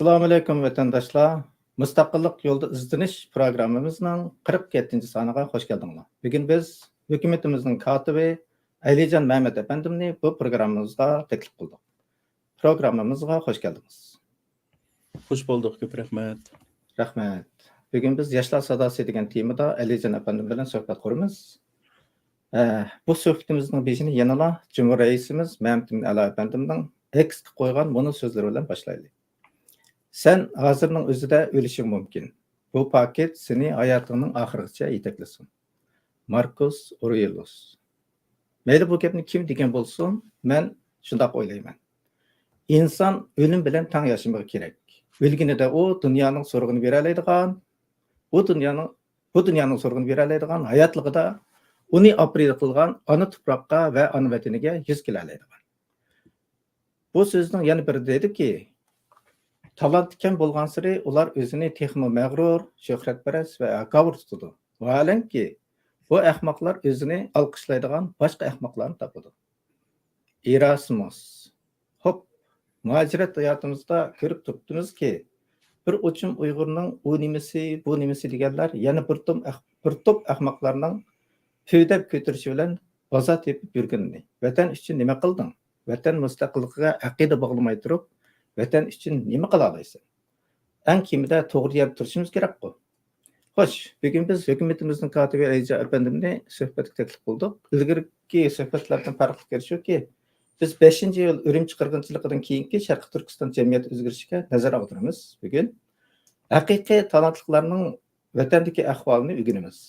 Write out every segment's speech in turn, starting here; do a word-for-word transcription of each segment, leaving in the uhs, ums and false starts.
ئەسسالامۇئەلەيكۇم، ۋەتەنداشلار! مۇستەقىللىق يولىدا ئىزدىنىش پروگراممىمىزنىڭ قىرىق يەتتىنچى سانىغا خوش كەلدىڭلار. بۈگۈن بىز ھۆكۈمىتىمىزنىڭ كاتىپى ئەلىجان مەمەت ئەپەندىمنى بۇ پروگراممىمىزغا تەكلىپ قىلدۇق. پروگراممىمىزغا خوش كەلدىڭىز. خوش بولدۇق، كۆپ رەھمەت. رەھمەت. بۈگۈن بىز ياشلار ساداسى دېگەن تېمىدا ئەلىجان ئەپەندىم بىلەن سۆھبەت قۇرىمىز. ئە، بۇ سۆھبىتىمىزنىڭ بېشىنى يەنىلا جۇمھۇر رەئىسىمىز مەمتىمىن ئەلا ئەپەندىمنىڭ ئەكسكە قويغان مۇنۇ سۆزلىرى بىلەن باشلايلى. سەن ھازىرنىڭ ئۆزىدە ئۆلۈشۈڭ مۇمكىن. بۇ پاكىت سېنى ھاياتىڭنىڭ ئاخىرىغىچە يېتەكلىسۇن. ماركۇس ئورېلۇس. مەيلى بۇ گەپنى كىم دېگەن بولسۇن، مەن شۇنداق ئويلايمەن. ئىنسان ئۆلۈم بىلەن تەڭ ياشىمىغى كېرەك. ئۆلگىنىدە ئۇ دۇنيانىڭ سورىقىنى بېرەلەيدىغان، ئۇ دۇنيانىڭ، بۇ دۇنيانىڭ سورىقىنى بېرەلەيدىغان، ھاياتلىقىدا ئۇنى ئاپىرىدە قىلغان ئانا تۇپراققا ۋە ئانا ۋەتىنىگە يۈز كېلەلەيدىغان. بۇ سۆزنىڭ يەنە بىرىدە دېدىكى، تالانتى كەم بولغانسېرى ئۇلار ئۆزىنى تېخىمۇ مەغرۇر، شۆھرەتپەرەس ۋە ھاكاۋۇر تۇتىدۇ. ۋاھالەنكى، بۇ ئەخمەقلار ئۆزىنى ئالقىشلايدىغان باشقا ئەخمەقلارنى تاپىدۇ. ئېراسمۇس. خوپ، مۇھاجىرەت ھاياتىمىزدا كۆرۈپ تۇرۇپتىمىزكى، بىر ئوچۇم ئۇيغۇرنىڭ ئۇ نېمىسى، بۇ نېمىسى دېگەنلەر يەنە بىر توم ئەخ-، بىر توپ ئەخمەقلارنىڭ پۈۋدەپ كۆتۈرۈشى بىلەن بازار تېپىپ يۈرگىنىنى. ۋەتەن ئۈچۈن نېمە قىلدىڭ؟ ۋەتەن مۇستەقىللىقىغا ئەقىدە باغلىماي تۇرۇپ، ۋەتەن ئۈچۈن نېمە قىلالايسەن؟ ئەڭ كېمىدە توغرا يەردە تۇرۇشىمىز كېرەكقۇ؟ خوش، بۈگۈن بىز ھۆكۈمىتىمىزنىڭ كاتىپى ئەلىجان ئەپەندىمنى سۆھبەتكە تەكلىپ قىلدۇق. ئىلگىرىكى سۆھبەتلەردىن پەرقلىق يېرى شۇكى، بىز بەشىنچى يىل ئۈرۈمچى قىرغىنچىلىقىدىن كېيىنكى شەرقىي تۈركىستان جەمئىيەت ئۆزگىرىشىگە نەزەر ئاغدۇرىمىز. بۈگۈن ھەقىقىي تالانتلىقلارنىڭ ۋەتەندىكى ئەھۋالىنى ئۆگىنىمىز.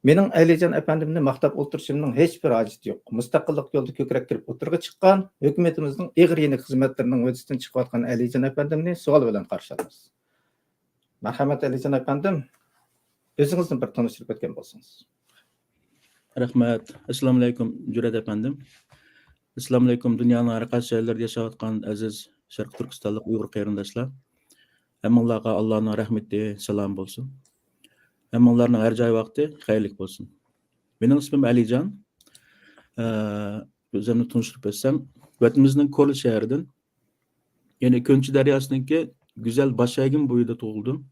مېنىڭ ئەلىجان ئەپەندىمنى ماختاپ ئولتۇرۇشۇمنىڭ ھېچبىر ھاجىتى يوق. مۇستەقىللىق يولىدا كۆكرەك كېرىپ ئوتتۇرىغا چىققان، ھۆكۈمىتىمىزنىڭ ئېغىر يېنىك خىزمەتلىرىنىڭ ھۆددىسىدىن چىقىۋاتقان ئەلىجان ئەپەندىمنى سوئال بىلەن قارشى ئالىمىز. مەرھەمەت، ئەلىجان ئەپەندىم، ئۆزىڭىزنى بىر تونۇشتۇرۇپ ئۆتكەن بولسىڭىز. رەھمەت. ئەسسالامۇئەلەيكۇم، جۈرئەت ئەپەندىم. ئەسسالامۇئەلەيكۇم، دۇنيانىڭ ھەر قايسى جايلىرىدا ياشاۋاتقان ئەزىز شەرقىي تۈركىستانلىق ئۇيغۇر قېرىنداشلار. ھەممىڭلارغا ئاللانىڭ رەھمىتى، سالامى بولسۇن. ھەممىڭلارنىڭ ھەر جاي ۋاقتى خەيرلىك بولسۇن. مېنىڭ ئىسمىم ئەلىجان. ئە، ئۆزۈمنى تونۇشتۇرۇپ ئۆتسەم، ۋەتىنىمىزنىڭ كورلا شەھىرىدىن، يەنى كۆنچى دەرياسىنىڭكى گۈزەل باشئەگىم بويىدا تۇغۇلدۇم.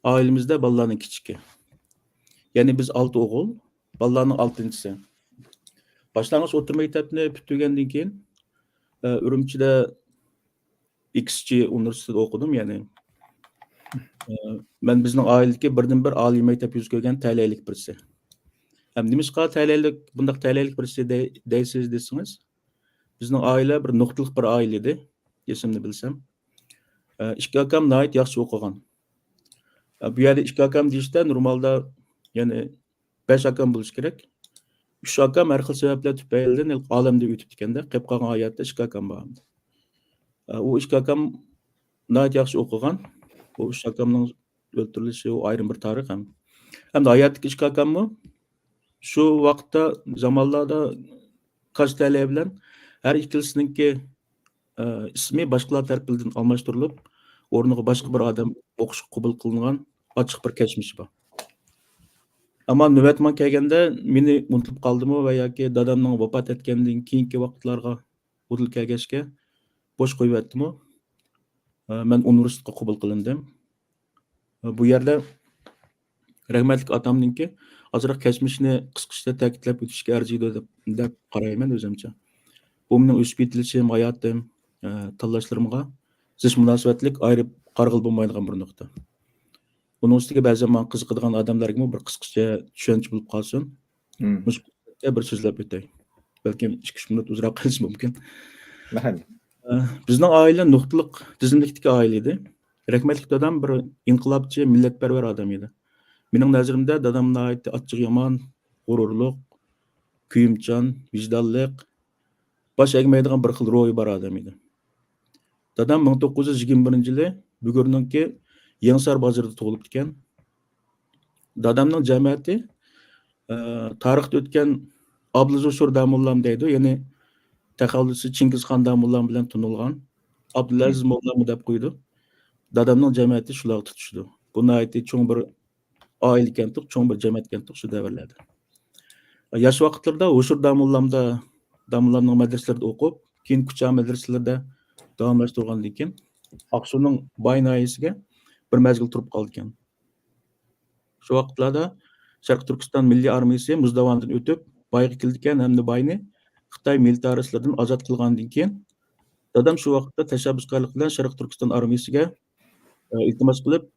ئائىلىمىزدە بالىلارنىڭ كىچىكى. يەنى بىز ئالتە ئوغۇل، بالىلارنىڭ ئالتىنچىسى. باشلانغۇچ ئوتتۇرا مەكتەپنى پۈتتۈرگەندىن كېيىن، ئە، ئۈرۈمچىدە ئىكىسچى ئۇنىۋېرسىتېتتا ئوقۇدۇم، يەنى، ئە، مەن بىزنىڭ ئائىلىدىكى بىردىنبىر ئالىي مەكتەپ يۈز كۆرگەن تەلەيلىك بىرسى. ھەم نېمىشقا تەلەيلىك، بۇنداق تەلەيلىك بىرسى دەي-، دەيسىز دېسىڭىز، بىزنىڭ ئائىلە بىر نۇقتىلىق بىر ئائىلە ئىدى، ئېسىمنى بىلسەم. ئە، ئىككى ئاكام ناھايىتى ياخشى ئوقۇغان. ئە، بۇ يەردە ئىككى ئاكام دېيىشتە نورمالدا، يەنى، بەش ئاكام بولۇشى كېرەك. ئۈچ ئاكام ھەر خىل سەۋەبلەر تۈپەيلىدىن ھېلىقى ئالەمدىن ئۆتۈپ كەتكەندە، قېلىپ قالغان ھاياتتا ئىككى ئاكام بار ئەمدى. ئە، ئۇ ئىككى ئاكام ناھايىتى ياخشى ئوقۇغان. بۇ ئۈچ ئاكامنىڭ ئۆلتۈرۈلۈشى، ئۇ ئايرىم بىر تارىخ ھەم. ھەمدە ھاياتتىكى ئىككى ئاكاممۇ شۇ ۋاقىتتا، زامانلاردا كاش تەلەي بىلەن ھەر ئىككىلىسىنىڭكى، ئە، ئىسمى باشقىلار تەرىپىدىن ئالماشتۇرۇلۇپ، ئورنىغا باشقا بىر ئادەم ئوقۇشقا قوبۇل قىلىنغان ئاچچىق بىر كەچمىشى بار. ئەمما نۆۋەت ماڭا كەلگەندە، مېنى ئۇنتۇلۇپ قالدىمۇ ۋە ياكى دادامنىڭ ۋاپات ئەتكەندىن كېيىنكى ۋاقىتلارغا ئۇدۇل كەلگەچكە بوش قويۇۋەتتىمۇ، ئە، مەن ئۇنىۋېرسىتېتقا قوبۇل قىلىندىم. ئە، بۇ يەردە رەھمەتلىك ئاتامنىڭكى ئازراق كەچمىشىنى قىسقىچە تەكىتلەپ ئۆتۈشكە ئەرزىيدۇ دەپ، دەپ قارايمەن ئۆزۈمچە. بۇ مېنىڭ ئۆسۈپ يېتىلىشىم، ھاياتىم، ئە، تاللاشلىرىمغا زىچ مۇناسىۋەتلىك ئايرىپ قارىغىلى بولمايدىغان بىر نۇقتا. ئۇنىڭ ئۈستىگە بەزەن ماڭا قىزىقىدىغان ئادەملەرگىمۇ بىر قىسقىچە چۈشەنچە بولۇپ قالسۇن. مم. مۇشۇ پۇرسەتتە بىر سۆزلەپ ئۆتەي. بەلكىم ئىككى-ئۈچ مىنۇت ئۇزراق قېلىشى مۇمكىن. مەھەللە. ئە، بىزنىڭ ئائىلە نۇقتىلىق تىزىملىكتىكى ئائىلە ئىدى. رەھمەتلىك دادام بىر ئىنقىلابچى، مىللەتپەرۋەر ئادەم ئىدى. مېنىڭ نەزىرىمدە دادام ناھايىتى ئاچچىقى يامان، غۇرۇرلۇق، كۆيۈمچان، ۋىجدانلىق، باش ئەگمەيدىغان بىر خىل روھى بار ئادەم ئىدى. دادام مىڭ توققۇز يۈز يىگىرمە بىرىنچى يىلى بۈگۈرنىڭكى يېڭىسار بازىرىدا تۇغۇلۇپتىكەن. دادامنىڭ جەمەتى، ئە، تارىختا ئۆتكەن ئابلىز ھوشۇر داموللام دەيدۇ، يەنى تەخەللۇسى چىڭگىزخان داموللام بىلەن تونۇلغان. ئابدۇلئەزىز موللاممۇ دەپ قويىدۇ. دادامنىڭ جەمەتى شۇلارغا تۇتىشىدۇ. بۇ ناھايىتى چوڭ بىر ئائىلىكەنتۇق، چوڭ بىر جەمەتكەنتۇق شۇ دەۋرلەردە. ياش ۋاقىتلىرىدا ھوشۇر داموللامدا، داموللامنىڭ مەدرىسىلىرىدە ئوقۇپ، كېيىن كۇچا مەدرىسىلىرىدە داۋاملاشتۇرغاندىن كېيىن، ئاقسۇنىڭ باي ناھىيەسىگە بىر مەزگىل تۇرۇپ قالىدىكەن. شۇ ۋاقىتلاردا شەرقىي تۈركىستان مىللىي ئارمىيەسى مۇزداۋاندىن ئۆتۈپ، بايغا كېلىدىكەن ھەمدە باينى خىتاي مىلىتارىستلىرىدىن ئازاد قىلغاندىن كېيىن، دادام شۇ ۋاقىتتا تەشەببۇسكارلىق بىلەن شەرقىي تۈركىستان ئارمىيەسىگە، ئە، ئىلتىماس قىلىپ،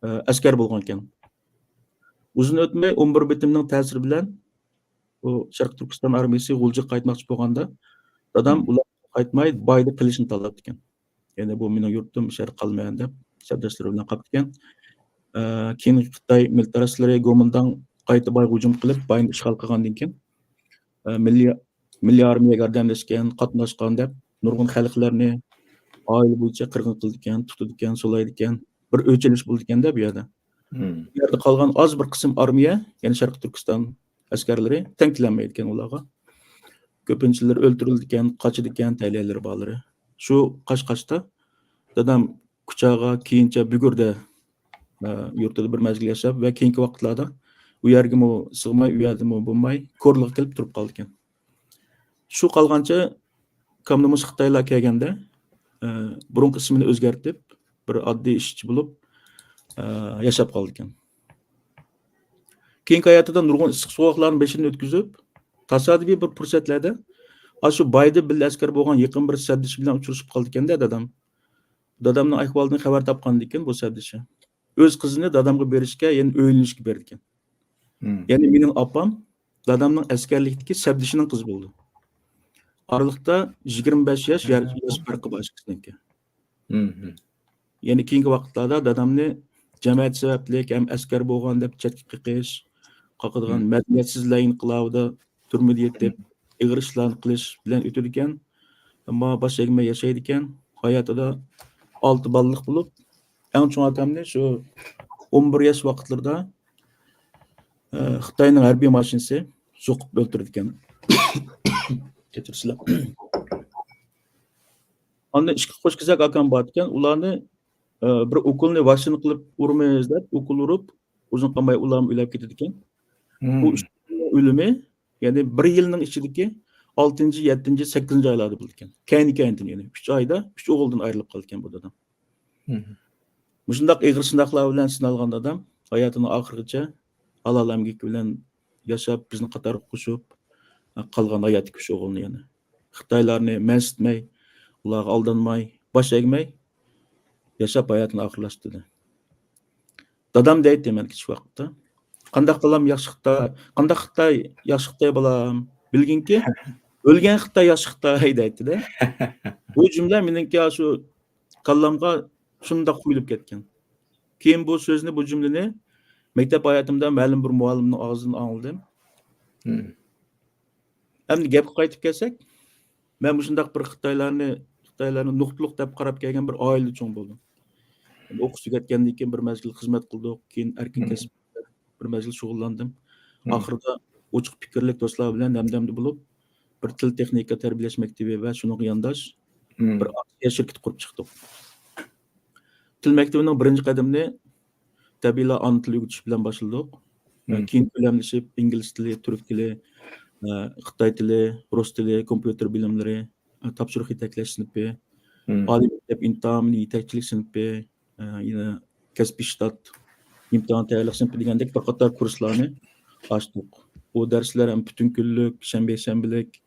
ئە، ئەسكەر بولغانىكەن. ئۇزۇن ئۆتمەي، ئون بىر بېتىمنىڭ تەسىرى بىلەن، بۇ شەرقىي تۈركىستان ئارمىيەسى غۇلجىغا قايتماقچى بولغاندا، دادام ئۇلار قايتماي، بايدا قېلىشنى تاللاپتىكەن. يەنى بۇ مېنىڭ يۇرتۇم، شەھەردە قالىمەن دەپ، سەپداشلىرى بىلەن قاپتىكەن. ئە، كېيىن خىتاي مىلىتارىستلىرى گومىنداڭ قايتا بايغا ھۇجۇم قىلىپ، باينى ئىشغال قىلغاندىن كېيىن، ئە، مىللىي، مىللىي ئارمىيەگە ياردەملەشكەن، قاتناشقان دەپ، نۇرغۇن خەلقلەرنى ئائىلە بويىچە قىرغىن قىلىدىكەن، تۇتىدىكەن، سولايدىكەن. بىر ئۆچ ئېلىش بولىدىكەن-دە بۇ يەردە. مم. بۇ يەردە قالغان ئاز بىر قىسىم ئارمىيە، يەنى شەرقىي تۈركىستان ئەسكەرلىرى تەڭ كېلەلمەيدىكەن ئۇلارغا. كۆپىنچىلىرى ئۆلتۈرۈلىدىكەن، قاچىدىكەن، تەلەيلىرى بارلىرى. شۇ قاچ-قاچتا دادام كۇچاغا، كېيىنچە بۈگۈردە، ئە، يۇرتىدا بىر مەزگىل ياشاپ ۋە كېيىنكى ۋاقىتلاردا ئۇ يەرگىمۇ سىغماي، ئۇ يەردىمۇ بولماي، كورلىغا كېلىپ تۇرۇپ قالىدىكەن. شۇ قالغانچە كامنىمۇس خىتايلار كەلگەندە، ئە، بۇرۇنقى ئىسمىنى ئۆزگەرتىپ، بىر ئاددىي ئىشچى بولۇپ، ئە، ياشاپ قالىدىكەن. كېيىنكى ھاياتىدا نۇرغۇن ئىسسىق سوغۇقلارنى بېشىدىن ئۆتكۈزۈپ، تاسادىپىي بىر پۇرسەتلەردە ئاشۇ بايدا بىللە ئەسكەر بولغان يېقىن بىر سەپدىشى بىلەن ئۇچرىشىپ قالىدىكەن-دە دادام. دادامنىڭ ئەھۋالىدىن خەۋەر تاپقاندىن كېيىن بۇ سەپدىشى ئۆز قىزىنى دادامغا بېرىشكە، يەنى ئۆيلىنىشكە بېرىدىكەن. مم. يەنى مېنىڭ ئاپام دادامنىڭ ئەسكەرلىكتىكى سەپدىشىنىڭ قىزى بولىدۇ. ئارىلىقتا يىگىرمە بەش ياش، يا-، ياش پەرقى بار ئىككىسىنىڭكى. مم. يەنى كېيىنكى ۋاقىتلاردا دادامنى جەمەت سەۋەبلىك ھەم ئەسكەر بولغان دەپ چەتكە قېقىش، قاقىدىغان مم. مەدەنىيەتسىزلەر ئىنقىلابىدا تۈرمىدە يېتىپ، مم. ئېغىر ئىشلارنى قىلىش بىلەن ئۆتىدىكەن. ئەمما باش ئەگمەي ياشايدىكەن. ھاياتىدا ئالتە بالىلىق بولۇپ، ئەڭ چوڭ ئاكامنى شۇ ئون بىر ياش ۋاقىتلىرىدا، ئە، خىتاينىڭ ھەربىي ماشىنىسى سوقۇپ ئۆلتۈرىدىكەن. كەچۈرسىلەر. ئاندىن ئىككى قوش كېزەك ئاكام بار ئىكەن، ئۇلارنى، ئە، بىر ئوكۇلنى ۋاكسىنا قىلىپ ئۇرىمىز دەپ، ئوكۇل ئۇرۇپ، ئۇزۇن قالماي ئۇلارمۇ ئۆلۈپ كېتىدىكەن. بۇ مم. ئۈچ ئۆلۈمى، يەنى بىر يىلنىڭ ئىچىدىكى ئالتىنچى، يەتتىنچى، سەككىزىنچى ئايلاردا بولىدىكەن. كەينى-كەينىدىن، يەنى ئۈچ ئايدا ئۈچ ئوغۇلدىن ئايرىلىپ قالىدىكەن بۇ دادام. مم. مۇشۇنداق ئېغىر سىناقلار بىلەن سىنالغان دادام ھاياتىنىڭ ئاخىرىغىچە ھالال ئەمگىكى بىلەن ياشاپ، بىزنى قاتارغا قوشۇپ، قالغان ھاياتتىكى ئۈچ ئوغلىنى يەنە خىتايلارنى مەنسىتمەي، ئۇلارغا ئالدانماي، باش ئەگمەي ياشاپ ھاياتىنى ئاخىرلاشتۇردى. دادام دەيتتى مەن كىچىك ۋاقىتتا. «قانداق بالام ياخشى خىتاي، قانداق خىتاي ياخشى خىتاي بالام؟ بىلگىنكى، ئۆلگەن خىتاي ياخشى خىتاي» دەيتتى-دە. بۇ جۈملە مېنىڭكى ئاشۇ كاللامغا شۇنداق قۇيۇلۇپ كەتكەن. كېيىن بۇ سۆزنى، بۇ جۈملىنى مەكتەپ ھاياتىمدا مەلۇم بىر مۇئەللىمنىڭ ئاغزىدىن ئاڭلىدىم. مم. ئەمدى گەپكە قايتىپ كەلسەك، مەن مۇشۇنداق بىر خىتايلارنى، خىتايلارنى نۇقتىلىق دەپ قاراپ كەلگەن بىر ئائىلىدە چوڭ بولدۇم. ئوقۇش تۈگەتكەندىن كېيىن بىر مەزگىل خىزمەت قىلدۇق، كېيىن ئەركىن مم. كەسىپتە بىر مەزگىل شۇغۇللاندىم. مم. ئاخىرىدا ئوچۇق پىكىرلىك دوستلار بىلەن ھەمدەمدە بولۇپ، بىر تىل تېخنىكا تەربىيەلەش مەكتىپى ۋە شۇنىڭغا يانداش مم. بىر ئارتىسىيە شىركىتى قۇرۇپ چىقتۇق. تىل مەكتىپىنىڭ بىرىنچى قەدىمىنى تەبىئىيلا ئانا تىل ئۆگىتىش بىلەن باشلىدۇق. مم. كېيىن كۆلەملىشىپ ئىنگلىز تىلى، تۈرك تىلى، ئە، خىتاي تىلى، رۇس تىلى، كومپيۇتېر بىلىملىرى، ئە، تاپشۇرۇق يېتەكلەش سىنىپى، مم. ئالىي مەكتەپ ئىمتىھانى يېتەكچىلىك سىنىپى، ئە، يەنە كەسپىي شتات، ئىمتىھان تەييارلىق سىنىپى دېگەندەك بىر قاتار كۇرسلارنى ئاچتۇق. ئۇ دەرسلەر ھەم پۈتۈن كۈنلۈك، شەنبە، يەكشەنبىلىك،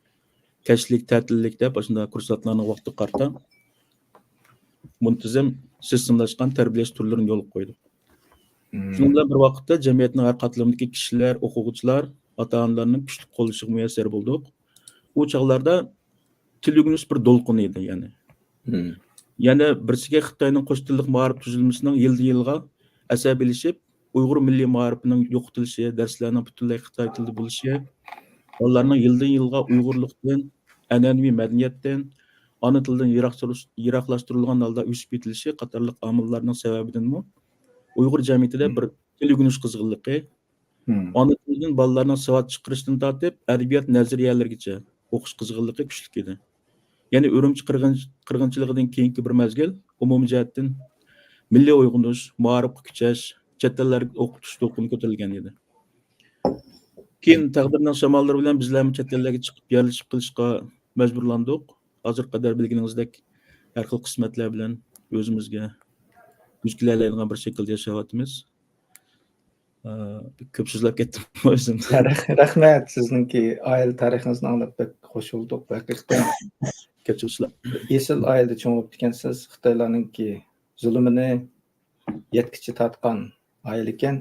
كەچلىك، تەتىللىك دەپ ئاشۇنداق كۇرسانتلارنىڭ ۋاقتىغا قارىتا مۇنتىزىم سىستېمىلاشقان تەربىيەلەش تۈرلىرىنى يولغا قويدۇق. مم. شۇنىڭ بىلەن بىر ۋاقىتتا جەمئىيەتنىڭ ھەر قاتلىمىدىكى كىشىلەر، ئوقۇغۇچىلار، ئاتا-ئانىلارنىڭ كۈچلۈك قوللىشىغا مۇيەسسەر بولدۇق. ئۇ چاغلاردا تىل ئۆگىنىش بىر دولقۇن ئىدى، يەنى. مم. يەنە بىرسىگە خىتاينىڭ قوش تىللىق مائارىپ تۈزۈلمىسىنىڭ يىلدىن يىلغا ئەسەبىيلىشىپ، ئۇيغۇر مىللىي مائارىپىنىڭ يوقىتىلىشى، دەرسلەرنىڭ پۈتۈنلەي خىتاي تىلىدا بولۇشى، بالىلارنىڭ يىلدىن يىلغا ئۇيغۇرلۇقتىن، ئەنئەنىۋى مەدەنىيەتتىن، ئانا تىلدىن يىراقلىشتۇرۇش-، يىراقلاشتۇرۇلغان ھالدا ئۆسۈپ يېتىلىشى قاتارلىق ئامىللارنىڭ سەۋەبىدىنمۇ ئۇيغۇر جەمئىيىتىدە مم. بىر تىل ئۆگىنىش قىزغىنلىقى، مم. ئانا تىلدىن بالىلارنىڭ ساۋات چىقىرىشتىن تارتىپ ئەدەبىيات نەزەرىيەلىرىگىچە ئوقۇش قىزغىنلىقى كۈچلۈك ئىدى. يەنى ئۈرۈمچى قىرغىن-، قىرغىنچىلىقىدىن كېيىنكى بىر مەزگىل ئومۇمىي جەھەتتىن مىللىي ئويغىنىش، مائارىپقا كۈچەش، چەت ئەللەرگە ئوقۇتۇش دولقۇنى كۆتۈرۈلگەن ئىدى. كېيىن تەقدىرنىڭ شاماللىرى بىلەن بىزلەرمۇ چەت ئەللەرگە چىقىپ يەرلىشىپ قېلىشقا مەجبۇرلاندۇق. ھازىرغا قەدەر بىلگىنىڭىزدەك ھەر خىل قىسمەتلەر بىلەن ئۆزىمىزگە يۈز كېلەلەيدىغان بىر شەكىلدە ياشاۋاتىمىز. ئە، كۆپ سۆزلەپ كەتتىممۇ ئۆزۈم؟ رەخ-، رەھمەت، سىزنىڭكى ئائىلە تارىخىڭىزنى ئاڭلاپ بەك خوش بولدۇق. ھەقىقەتەن كەچۈرۈڭلار. ئېسىل ئائىلىدە چوڭ بولۇپ ئىكەنسىز. خىتايلارنىڭكى زۇلۇمىنى يەتكۈچە تارتقان ئائىلە ئىكەن.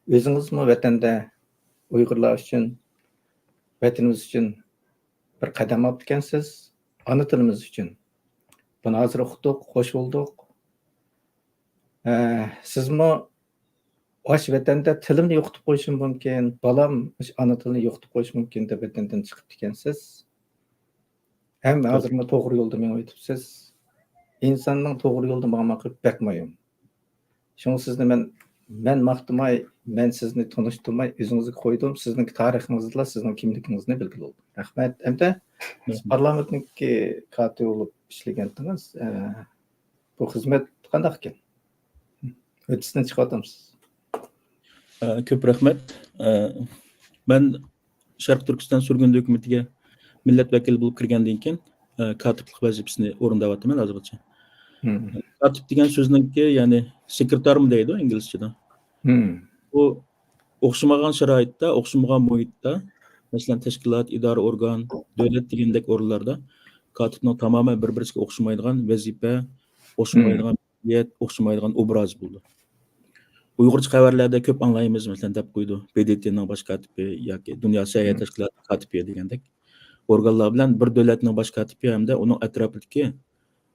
ئۆزىڭىزمۇ ۋەتەندە ئۇيغۇرلار ئۈچۈن، ۋەتىنىمىز ئۈچۈن بىر قەدەم ئاپتىكەنسىز. ئانا تىلىمىز ئۈچۈن. بۇنى ھازىر ئۇقتۇق، خوش بولدۇق. ئە، سىزمۇ ئاشۇ ۋەتەندە تىلىمنى يوقىتىپ قويۇشۇم مۇمكىن، بالام ئاشۇ ئانا تىلىنى يوقىتىپ قويۇشى مۇمكىن دەپ ۋەتەندىن چىقىپتىكەنسىز. ھەم ھازىرمۇ توغرا يولدا مېڭىۋېتىپسىز. ئىنساننىڭ توغرا يولدا ماڭماقى بەك مۇھىم. شۇڭا سىزنى مەن، مەن ماختىماي، مەن سىزنى تونۇشتۇرماي ئۆزىڭىزگە قويدۇم. سىزنىڭكى تارىخىڭىزدىلا سىزنىڭ كىملىكىڭىزنى بىلگىلى بولدۇم. رەھمەت. ئەمدى سىز پارلامېنتنىڭكى كاتىپى بولۇپ ئىشلىگەنتىڭىز. ئە، بۇ خىزمەت قانداق ئىكەن؟ ھۆددىسىدىن چىقىۋاتامسىز؟ ئە، كۆپ رەھمەت. ئە، مەن شەرقىي تۈركىستان سۈرگۈندە ھۆكۈمىتىگە مىللەت ۋەكىلى بولۇپ كىرگەندىن كېيىن، ئە، كاتىپلىق ۋەزىپىسىنى ئورۇنداۋاتىمەن ھازىرغىچە. كاتىپ دېگەن سۆزنىڭكى، يەنى سېكرېتارمۇ دەيدۇ ئىنگلىزچىدا. بۇ ئوخشىمىغان شارائىتتا، ئوخشىمىغان مۇھىتتا، مەسىلەن، تەشكىلات، ئىدارە، ئورگان، دۆلەت دېگەندەك ئورۇنلاردا كاتىپنىڭ تامامەن بىر-بىرسىگە ئوخشىمايدىغان ۋەزىپە، ئوخشىمايدىغان مەسئۇلىيەت، ئوخشىمايدىغان ئوبراز بولىدۇ. ئۇيغۇرچە خەۋەرلەردە كۆپ ئاڭلايمىز، مەسىلەن، دەپ قويىدۇ، ب د ت نىڭ باش كاتىپى ياكى دۇنيا سەھىيە تەشكىلاتى كاتىپى دېگەندەك. ئورگانلار بىلەن بىر دۆلەتنىڭ باش كاتىپى ھەمدە ئۇنىڭ ئەتراپىدىكى